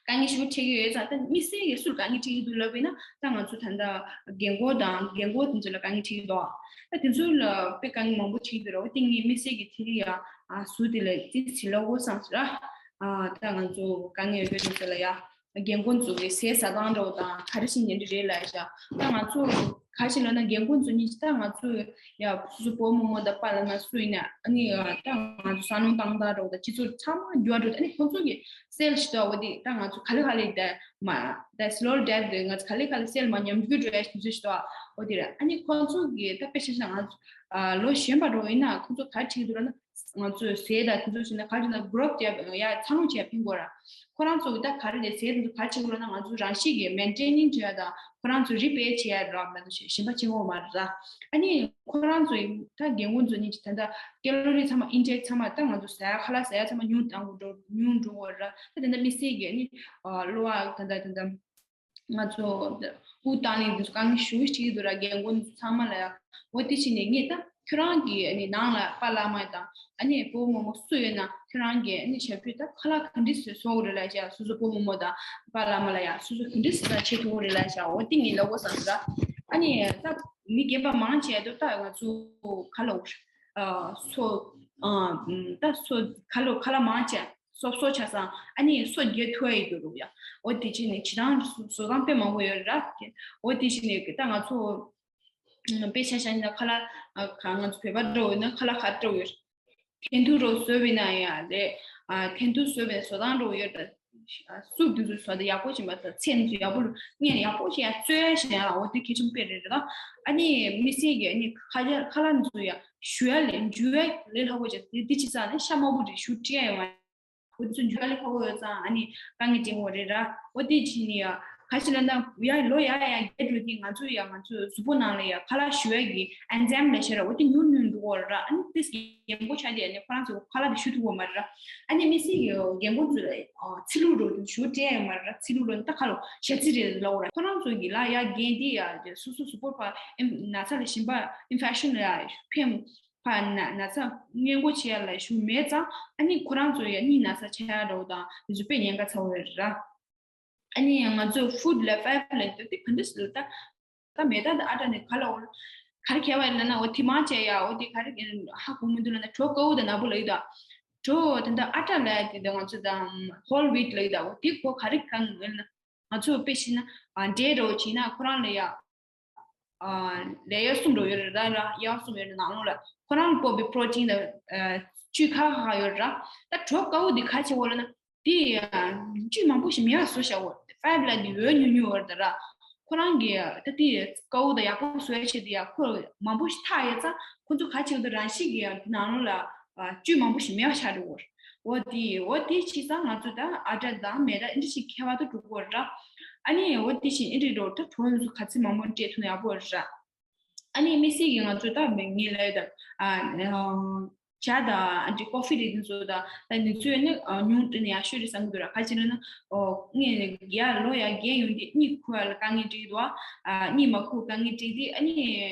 ངལ་ཞུ་ཁྲེ་གི་ཡོད་ཙང་ད་དམིགས་བསལ་གྱི་སུར་དཀའ་ངལ་ཁྲེ་གི་འདུག་ལབ་པས་ན་ད་ང་ཚོ་ད་ལྟ་རྒན་གོག་དང་རྒན་གོག་དེ་ཚོ་ལ་དཀའ་ངལ་ཁྲེ་གི་འདུག་ད་དེ་ཚོ་ལ་དཔེ་དཀའ་ངལ་མང་པོ་ཁྲེ་གི་འདུག་ར། འོ་དེ་ངས་དམིགས་བསལ་གྱི་དེ་རིགས་ཡ་ཨ་སུ་དེ་ལ་ཙི་ཙི་ལོ་འོ་སང་ཟེར་ར། ཨ་ད་ང་ཚོ་དཀའ་ངལ་ཡོད་པའི་དེ་ཚོ་ལ་ཡ། རྒན་རྒོན་ཚོ་གི་ཟས་ཟ་སྟངས་འདྲ་བོ་དང་ག་རེ་བྱས་ནས་འདི་རེད་ལབ་བྱ། ད་ང་ཚོ་ག་ཞིག་ལབ་ན་རྒན་རྒོན་ཚོ་གཉིས་ཀྱིས་ད་ང་ཚོ་ཡ་སོ་སོ་བུ་མོ་མོ་དང་པཱ་ལགས་སུ་ཡིན་ན་ཨ་ནི་ད་ང་ཚོ་བསམ་བློ་བཏང་སྟངས་འདྲ་བོ་དང་སྤྱི་ཚོགས་ཚང་མ་འགྱུར་བ་འགྲོ། ཨ་ནི་ཁོང་ཚོ་གི་སེལ་ཞིག་འདུག་འོ་དེ་ད་ང་ཚོ་ག་ལེ་ག་ལེ་ད་མ་ད་སི་ལོ་ཌེཐ་དེ་ང་ཚོ་ག་ལེ་ག་ལེ་སེལ་མ་ཉམས་རྒུད་འགྲོ་ཡ་ཞིག་འདུག་ཞིག་འདུག་འོ་དེ་རེད། ཨ་ནི་ཁོང་ཚོ་གི་ད་དཔེ་བཞག་ན་ང་ཚོ་ལོ་གཞོན་པ་འདྲ་བོ་ཡིན་ན་ཁོང་ཚོ་ག་རེ་བྱེད་ཀྱི་འདུག་ལབ་ན། ང་ཚོས་ཟས་དང་དེ་ཚོ་བྱས་ན་ག་རེ་ན་གྷོ་རོཐ་ཡ་ཡ་འཚར་ལོངས་བྱེད་ཡ་ཕན་གོ་ར། ཁོ་རང་ཚོ་གི་ད་ག་རེ་ལས་ཟས་དེ་ཚོ་ག་རེ་བྱེད་དགོས་ལབ་ན་ང་ཚོ་རང་བཞིན་གྱིས་མེན་ཊེན་ནིང་བྱེད་ཡ་དང་ཁོ་རང་ཚོ་རི་པེར་བྱེད་ཡ་ར་མ་གཏོགས་གཞན་པ་བྱེད་དགོས་མ་རེད་ར། ཨ་ནི་ཁོ་རང་ཚོ་ཡི་ད་རྒན་རྒོན་ཚོ་གཉིས་ཀྱི་ད་ལྟ་ཀེ་ལོ་རི་ཚང་མ་ཨིན་ཊེག་ཚང་མ་ད་ང་ཚོ་ཟ་ཡ་ཁ་ལག་ཟ་ཡ་ཚང་མ་ཉུང་བཏང་དགོས་འགྲོ་ཉུང་འགྲོ་གོ་ར། ད་དེ་འདྲ་དམིགས་བསལ་གྱི་ཨ་ནི་གློ་བ་ད་ད་ད་ད། ང་ཚོ་དབུགས་བཏང་ནས་འདི་ཚོ་དཀའ་ངལ་ཞེ་པོ་ཅིག་འདུག་ར། རྒན་རྒོན་ཚང་མ་ལ་ཡ། འོ་དེ་བྱས་ནས་ངས་ད་ཁྱོད་རང་གི་ཨ་ནི་ནང་ལ་པཱ་བླ་མ་དང་ཨ་ནི་བུ་མོ་མོ་སུ་ཡོད་ན་ཁྱོད་རང་གི་ཨ་ནི་ཞབས་ཕྱི་ད་ཁ་ལག་ག་འདྲ་སེ་བཟོ་དགོས་རེད་ལབ་བྱ། སོ་སོ་བུ་མོ་མོ་དང་པཱ་བླ་མ་ལ་ཡ་སོ་སོ་ག་འདྲ་སེ་ད་བྱེད་ཐུབ་ཀྱི་རེད་ལབ་བྱ། འོ་དེ་ངས་ལབ་དགོས་བསམ་སོང་ར། ཨ་ནི་ད་མི་རྒན་པ་མང་ཆེ་ད་ད་ང་ཚོ་ག་ལ་འོ་ཨ་སོ་ཨ་ད་སོ་ག་ལ་ཁ་ལག་མང་ཆེ། སོབ་སོབ་ཆགས་སང་ཨ་ནི་སོ་རྒྱས་ཐུ་ཨེ་རྒྱུ་རུ་ཡ། འོ་དེ་ཕྱིན་ནས་བྱེད་སྟངས་བཟོ་སྟངས་དཔེ་མང་པོ་ཡོད་ར། འོ་དེ་ཕྱིན་ནས་ད་ང་ཚོ་དཔེ་ཆ་བཞག་ན་ཁ་ལག་ང་ཚོ་བོད་པ་འདྲ་བོ་ཡིན་ན་ཁ་ལག་ག་འདྲ་བོ་ཡོད། འཐེན་ཐུག་རོ་བཟོས་པའི་ན་ཡང་རེད། ཨ་འཐེན་ཐུག་བཟོས་པའི་བཟོ་སྟངས་རོ་ཡོད་ད། སུབ་དེ་ཚོ་བཟོ་ད་ཡག་པོ་བྱེད་པ་ད་ཚེ་འདི་ཚོ་ཡག་པོ་ལ་ངས་ཡག་པོ་བྱེད་ཡ་བཙོས་ཡ་བྱེད་ཡ་ལ་འོ་དེ་གལ་ཆེན་པོ་དཔེ་རེད་རེད་ད། ཨ་ནི་མི་སེར་གྱི་ཨ་ནི་ཁ་ཡ་ཁ་ལག་འདི་ཚོ་ཡ་ཞུ་ཡ་ལས་འཇུ་ཡ་ལས་སླ་པོ་བྱེད་དེ་དེ་ཅི་ཙང་ནི་ཤ་དམར་པོ་རེད་ཞུ་སྤྲད་ཡ་ཡོད་མ་རེད། འོ་དེ་ཚོ་འཇུ་ཡ་ལས་སླ་པོ་ཡོད་ཙང་ཨ་ནི་དཀའ་ངལ་འཕྲད་འོ་རེད་ར། འོ་དེ་ཕྱིན་ནི་ཡ་ག་ཞིག་ལ་ན་ཡ་ལོ་ཡ་ཡ་རྒྱས་འགྲོ་དུས་ང་ཚོ་ཡ་ང་ཚོ་གཟུགས་པོ་ནང་ལ་ཡ་ཁ་ལག་ཞུ་ཡ་གི་ཨེན་ཛེམ་ལས་བྱེད་ར་འོ་དེ་ཉུང་ཉུང་འགྲོ་འོ་ར། ཨ་ནི་དེ་རྒན་གོག་ཆགས་དེ་ཨ་ནི་ཁོ་རང་ཚོ་ཁ་ལག་དེ་ཞུ་ཐུབ་འོ་མ་ར། ཨ་ནི་མི་སེར་གྱི་རྒན་གོག་ཚོ་ལ་ཚི་ལུ་རོ་དེ་ཞུ་སྤྲད་ཡོད་མ་ར། ཚི་ལུ་རོ་ནི་ད་ཁ་ལོ་ཞ་ཚི་རེད་ལ་འོ་ར། ཁོ་རང་ཚོ་གི་ལ་ཡ་རྒན་དེ་ཡ་སོ་སོ་གཟུགས་པོ་ཕ་ཨིན་ན་ཚ་ལ་ཞིམ་པ་ཨིན་ཕེག་ཤན་ལ་ཡ་ཕན། ཕ་ན་ན་ཚ་སྔོན་འགོག་བྱེད་ཡ་ལ་ཞུ་མེད་ཙང་ཨ་ནི་ཁོ་རང་ཚོ་ཡ་གཉིད་ན་ཚ་ཆགས་ཡ་འདྲ་བོ་དང་དེ་ཚོ་དཔེ་ཉེན་ཁ་ཚ་བོ་རེད་ར། ཨ་ནི་ང་ཚོ་ཕུཌ་ལ་ཕའིབ་ལ་དེ་དེ་ག་འདྲ་ཞིག་ད་ད་མེ་ད་ད་ཨ་ཏྲ་ནི་ག་ལ་འོ་ག་རེ་ཁྱད་པར་ལ་ན་འོ་དེ་མང་ཆེ་ཡ་འོ་དེ་ག་རེ་ཧ་གོ་མི་འདུག་ལ་ན་གྲོ་དཀར་པོ་དང་ནག་པོ་ལ་ཡོད་ད། གྲོ་དེ་འདྲ་ཨ་ཏྲ་ལ་དེ་འདྲ་ང་ཚོ་དང་ཧོལ་ཝིཊ་ལ་ཡོད་ད། འོ་དེ་གོ་ག་རེ་གང་ལ་ན་ང་ཚོ་དཔེ་ཤེས་ན་འབྲས་རོ་བྱིན་ན་ཁོ་རང་ལ་ཡ། ལེ་ཡར་གསུམ་རོ་ཡོད་རེད་ད་ར། ཡར་གསུམ་ཡོད་རེད། ནང་ལོགས་ལ་ཁོ་རང་ལ་ཕོག་པའི་པྲོ་ཊིན་དང་བཅུད་ཁག་ཁག་ཡོད་རེད་ད། གྲོ་དཀར་པོ་འདི་ག་བྱེད་འོ་ལ་ན་དེ་བཅུད་མང་པོ་ཞིག་མེད་པ་བཟོ་བྱ་འོ། ཕའིབ་ལ་འདི་འོད་ཉུང་ཉུང་ཡོད་རེད་ད་ར། ཁོ་རང་གི་ད་དེ་དཀར་པོ་དང་ཡག་པོ་བཟོ་ཡ་ཆེད་དུ་ཡ་ཁོ་མང་པོ་ཞིག་འཐག་ཡོད་ཙང་ཁོ་ཚོ་ག་བྱེད་འོ་ད་རང་བཞིན་གྱི་ཡ་ནང་ལོགས་ལ་བཅུད་མང་པོ་ཞིག་མེད་པ་ཆགས་འགྲོ་གི་རེད། འོ་དེ་འོ་དེ་བྱས་ཙང་ང་ཚོ་ད་ཨ་ཏྲ་དང་མེ་ད་ཨིན་དྲི་ཞིག་ཁྱད་པར་དུ་འགྲོ་གི་རེད་ར། ཨ་ནི་འོ་དེ་བཞིན་ཨིན་དྲི་རོ་ད་གྲོ་ཡོངས་སུ་ག་ཚོད་མང་པོ་སྤྲད་ཐུབ་ན་ཡག་པོ་རེད་ར། ཨ་ནི་དམིགས་བསལ་གྱི་ང་ཚོ་ད་མི་ངན་ལ་ཡོད་ད་ཇ་དང་ཨ་ནི་ཀོ་ཕི་རེད་དེ་ཚོ་ད་ད་ནི་ཚོས་ནི་ཉུང་དྲི་ནས་ཡག་ཤོས་རེད་བསམ་གི་འདུག་ར། ག་ཅི་ལ་ན་ངས་ཡ་ལོ་ཡ་རྒས་ཡོང་དུས་གཉིད་ཁུག་ཡ་ལ་དཀའ་ངལ་འཕྲད་ཀྱི་འདུག་ཨ། གཉིད་མ་ཁུག་དཀའ་ངལ་འཕྲད་དུས་ཨ་ནི།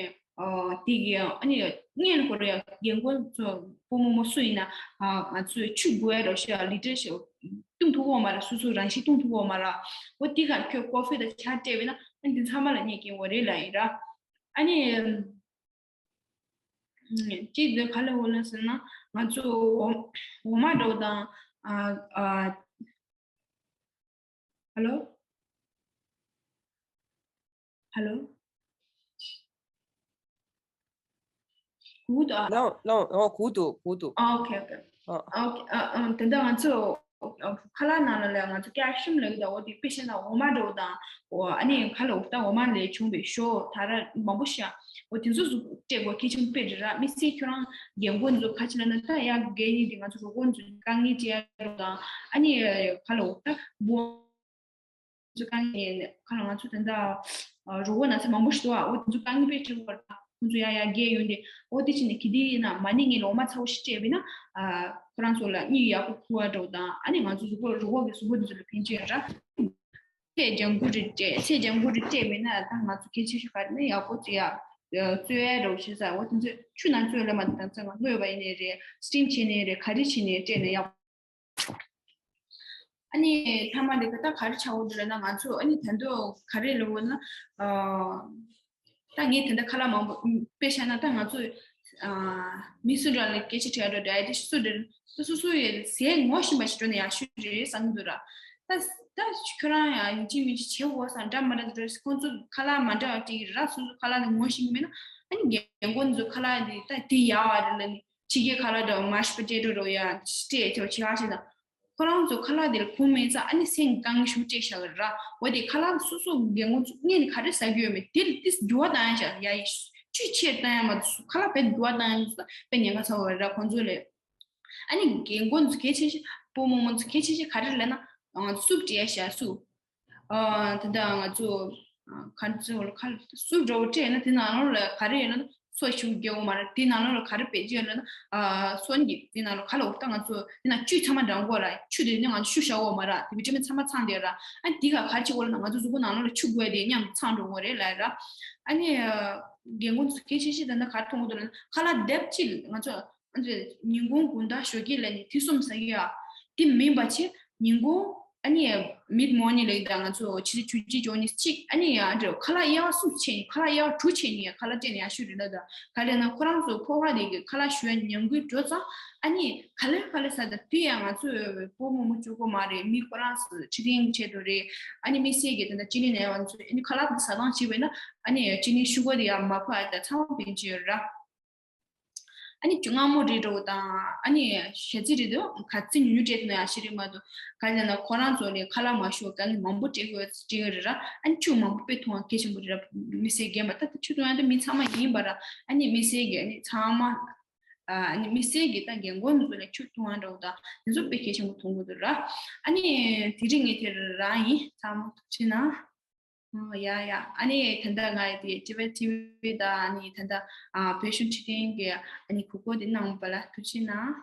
ཨོ། དེ་གི་ཨ་ནི་སྔོན་ལ་ཁོ་རང་ཡང་རྒན་རྒོན་ཚོ་སྤོ་རྨོ་མོ་སུ་ཡིན་ན་ཨ་ང་ཚོས་ཆུ་དགོས་རོ་ཞེས་ལི་ཊར་ཞིག་བཏུང་ཐུབ་ཀྱི་ཡོད་མ་རེད། སོ་སོ་རང་བཞིན་བཏུང་ཐུབ་ཀྱི་ཡོད་མ་རེད། འོ་དེ་ག་ཁྱོད་ཀོ་ཕི་དང་ཇ་སྤྲད་པས་ན་ཨ་འདི་ཚང་མ་ལ་གནོད་སྐྱེལ་བ་རེད་ལབ་ཡིན་ར། ཨ་ནི་གཅིག་འདི་ག་ལ་འོ་ལ་ཟེར་ན་ང་ཚོ་འོ་འོ་མ་འདྲ་བོ་དང་ཨ་ཨ། ཧ་ལོ། ཧ་ལོ། གུག་འདུག་ཨ། ལོང་ལོང་། ཨོ། གུག་འདུག་གུག་འདུག་ཨ། ཨོ་ཁེ་ཨོ་ཁེ། ཨོ། ཨོ་ཁེ། ཨ་ཨ། དེ་འདྲ་ང་ཚོ་ཁ་ལག་ནང་ལ་ལ་ང་ཚོ་ཀལ་ཤིམ་ལབ་ཀྱི་འདུག་འོ་དེ་དཔེ་བཤད་ན་འོ་མ་འདྲ་བོ་དང་། འོ་ཨ་ནི་ཁ་ལ་འོ་ད་འོ་མ་ལས་བྱུང་བའི་ཞོ་ད་ར་མང་པོ་ཤ། འོ་དེ་ཚོ་ཟུག་སྤྲད་དགོས་གལ་ཆེན་དཔེ་རེད་ར། མི་སེར་ཁྱོད་རང་རྒན་རྒོན་ཚོ་ག་ཅི་ལ་ན་ད་ཡ་རྒན་ཡིན་དེ་ང་ཚོ་རོགས་རྒོན་ཚོ་དཀའ་ངལ་འཕྲད་ཡ་འདྲ་བོ་དང་། ཨ་ནི་ཁ་ལ་འོ་ད་བུ། ཚོ་དཀའ་ངལ་ཁ་ལ་ང་ཚོ་ད་ལྟ་རུ་བོ་ན་ཚ་མང་པོ་ཞིག་འདུག་ཨ། འོ་དེ་ཚོ་དཀའ་ངལ་དཔེ་ཆེ་བོ་རེད། ཁོང་ཚོ་ཡ་ཡ་རྒས་ཡོང་དེ་འོ་དེ་ཕྱིན་ནས་གི་དེ་ཡིན་ན་མ་ཎི་ངས་ལོ་མ་ཚ་བོ་ཞིག་སྤྲད་པས་ན་ཁོ་རང་ཚོ་ལ་གཉིད་ཡག་པོ་ཁུག་པ་འདྲ་བོ་དང་ཨ་ནི་ང་ཚོ་གཟུགས་པོ་རུ་བོ་གི་གཟུགས་པོ་དེ་ཚོ་ལ་ཕན་ཆེ་ར། ཚེ་ལྗང་ཁུ་རེ་སྤྲད་ཚེ་ལྗང་ཁུ་རེ་སྤྲད་པས་ན་ད་ང་ཚོ་གལ་ཆེ་ཤོས་ག་རེ་ན་ཡག་པོ་ཅིག་ཡ་བཙོས་ཡ་འདྲ་བོ་བྱེད་ས། འོ་དེ་ཚོ་ཆུ་ནང་བཙོས་ལ་མ་ད་ཚ་བ་སྔོས་པ་ཡིན་ནའི་རེད། སི་ཊིམ་བྱས་ནའི་རེད། ག་རེ་བྱས་ནའི་སྤྲད་ན་ཡག་པོ། ཨ་ནི་མཐའ་མ་འདི་ག་ད་ག་རེ་ཆགས་འོང་འདུག་ལབ་ན་ང་ཚོ་ཨ་ནི་ད་དུང་ག་རེ་ལབ་འོང་ན། ཨ་ད་ངས་ད་ལྟ་ཁ་ལག་མང་པོ་དཔེ་བཞག་ན་ད་ང་ཚོ་ཨ་མི་སུ་འདྲ་ལ་སྐད་ཆ་དྲིས་འགྲོ་ཌའི་ཊི་ཤན་སུ་འདྲ་སོ་སོ་སོ་ཡི་ཟས་ངོ་ཤེས་པ་ཞིག་འགྲོ་ན་ཡག་ཤོས་རེད་བསམ་གྱི་འདུག་ར། ད་ད་ཁྱོད་རང་ཡང་ཡིན་གཅིག་མིན་གཅིག་བྱེད་དགོས་བསམ་འདྲ་མ་འདྲ་འདུག་ཁོང་ཚོ་ཁ་ལག་མ་འདྲ་བ་སྤྲད་ཀྱི་རེད་ར། སོ་སོ་ཁ་ལག་དེ་ངོ་ཤེས་ཀྱི་མེད་ན་ཨ་ནི་རྒན་རྒོན་ཚོ་ཁ་ལག་དེ་ད་དེ་ཡག་པ་རེད་ལབ་ནས། ཕྱི་རྒྱལ་ཁ་ལག་འདྲ་བ་མ་ཤི་པོ་ཊེ་ཊོ་འདྲ་བ་ཡ་སྤྲད་ཆོག་བྱེད་ཨ་ཞེ་ན། ཁོ་རང་ཚོ་ཁ་ལག་དེ་ལ་གོ་མེད་ཙང་ཨ་ནི་སེམས་དཀའ་ངལ་ཞེ་པོ་སྤྲད་བཞག་གི་ར། འོ་དེ་ཁ་ལག་སོ་སོ་རྒན་རྒོན་ཚོ་སྔོན་ནས་ག་རེ་ཟ་གི་ཡོད་མེད་དེ་ལ་ཏིས་འགྱུར་བ་བཏང་ཡ་བྱ་ཡ་ཡི་བཅུད་ཆེར་བཏང་ཡ་མ་གཏོགས་ཁ་ལག་བེད་འགྱུར་བ་བཏང་ཡ་མ་གཏོགས་དཔེ་ཉེན་ཁ་ཚ་བ་ར་ཁོང་ཚོ་ལས། ཨ་ནི་རྒན་རྒོན་ཚོ་གལ་ཆེ་ཤོས་སྤོ་རྨོ་མོ་ཚོ་གལ་ཆེ་ཤོས་ག་རེ་ལབ་ན་སུབ་སྤྲད་ཡ་བྱ་སུབ། ཨ་ད་ལྟ་ང་ཚོ་ཁ་ཚོ་ཁ་སུབ་འདྲ་བོ་སྤྲད་ན་དེ་ནང་ལོགས་ལ་ག་རེ་ཡོད་ན་སོ་ཞུ་རྒྱག་འོ་མ་ར། དེ་ནང་ལོགས་ལ་ག་རེ་བེད་སྤྱོད་ཡོད་ན་སོན་གྱི་དེ་ནང་ལོགས་ཁ་ལ་འོ་ད་ང་ཚོ་དེ་ནང་བཅུད་ཚང་མ་འདྲ་འགོ་ར། ཆུ་དེ་ནི་ང་ཚོ་ཤུ་བཞག་འོ་མ་ར། དེ་བི་ཊ་མིན་ཚང་མ་ཚང་དེ་ར། ཨ་དེ་ག་ག་རེ་བྱེད་དགོས་ལ་ན་ང་ཚོ་གཟུགས་པོ་ནང་ལོགས་ལ་ཆུ་དགོས་དེ་མཉམ་དུ་ཚང་འགྲོ་འོ་རེད་ལ་ར། ཨ་ནི་རྒན་རྒོན་ཚོ་གལ་ཆེ་ཤོས་ད་ནི་ག་རེ་མཐོང་གི་འདུག་ལ་ན་ཁ་ལག་ལྡེབ་གཅིག་ང་ཚོ། ཨ་ནི་ཉིན་གུང་དགོང་དག་ཞོགས་ཀས་ལ་ནི་དུས་གསུམ་ཟ་གི་ཡ། དེ་མིན་པ་ཆེ་ཉིན་གུང་ཨ་ནི་མིཌ་མོར་ནིང་ལ་ཡི་ད་ང་ཚོ་ཕྱི་ཚེས་བཅུ་གཅིག་བཅུ་གཉིས་གཅིག་ཨ་ནི་ཡ་འདྲ་ཁ་ལག་དབྱེ་བ་གསུམ་ཕྱེ་ནི་ཁ་ལག་དབྱེ་བ་དྲུག་ཕྱེ་ནི་ཡ་ཁ་ལག་སྤྲད་ནི་ཡ་ཤོས་རེད་ལ་ད་ག་ལས་ན་ཁོ་རང་ཚོ་ཁོ་ཧ་དེ་གི་ཁ་ལག་ཞུ་ཡ་ཉམས་རྒུད་འགྲོ་ཙང་ཨ་ནི་ག་ལེ་ག་ལེ་ཟ་ད་དེ་ཡ་ང་ཚོ་སྤོ་རྨོ་མོ་གཅིག་པོ་མ་རེད། མི་ཁོ་རང་ཚོ་ཁྲི་རིང་ཆེད་དུ་རེད། ཨ་ནི་མི་སེར་གི་ད་ལྟ་ཅི་ནི་ནས་བ་ཚོ་ཨ་ནི་ཁ་ལག་དེ་ཟ་སྟངས་བྱས་པས་ན་ཨ་ནི་ཅི་ནི་ཤུ་གར་དེ་ཡ་མ་ཕོག་ཨ་ད་ཚང་མ་ཕན་ཆེ་ཡོད་ར། ཨ་ནི་ཆུ་མངར་མོ་རེད་འགྲོ་དང་ཨ་ནི་ཞལ་རྩི་རེད་འདུག་ག་ཚོད་ཉུང་ཉུང་སྤྲད་ཐུབ་ན་ཡང་ཞིག་རེད་མ་གཏོགས་ག་ལ་ན་ཁོ་རང་ཚོ་ལས་ཁ་ལག་མ་ཞུ་ག་ལ་མང་པོ་སྤྲད་དགོས་སྤྲད་ཡོད་རེད་ར། ཨ་ནི་ཆུ་མང་པོ་དཔེ་འཐུང་བ་གལ་ཆེན་པོ་རེད་ར། མི་སེར་རྒན་པ་ད་ལྟ་ཆུ་འཐུང་ཡ་ད་མི་ཚང་མ་ཡིན་པ་ར། ཨ་ནི་མི་སེར་གྱི་ཨ་ནི་ཚང་མ་ཨ་ནི་མི་སེར་གྱི་ད་རྒན་རྒོན་ཚོ་ལ་ཆུ་འཐུང་བ་འདྲ་བོ་ད་དེ་ཚོ་དཔེ་གལ་ཆེན་པོ་མཐོང་གི་འདུག་ར། ཨ་ནི་དེ་རིང་ངས་དེ་རང་ཡིན། ཚང་མ་ཐུགས་རྗེ་གནང་། ཨ་ཡ་ཡ། ཨ་ནི་ད་ལྟ་ང་ཡི་དེ་ཊི་ཝི་ཊི་ཝི་དང་ཨ་ནི་ད་ལྟ་ཨ་བོད་གཞུང་ཁྲི་སྟེང་གི་ཨ་ནི་གོ་སྐབས་དེ་གནང་བ་ལ་ཐུགས་རྗེ་གནང་།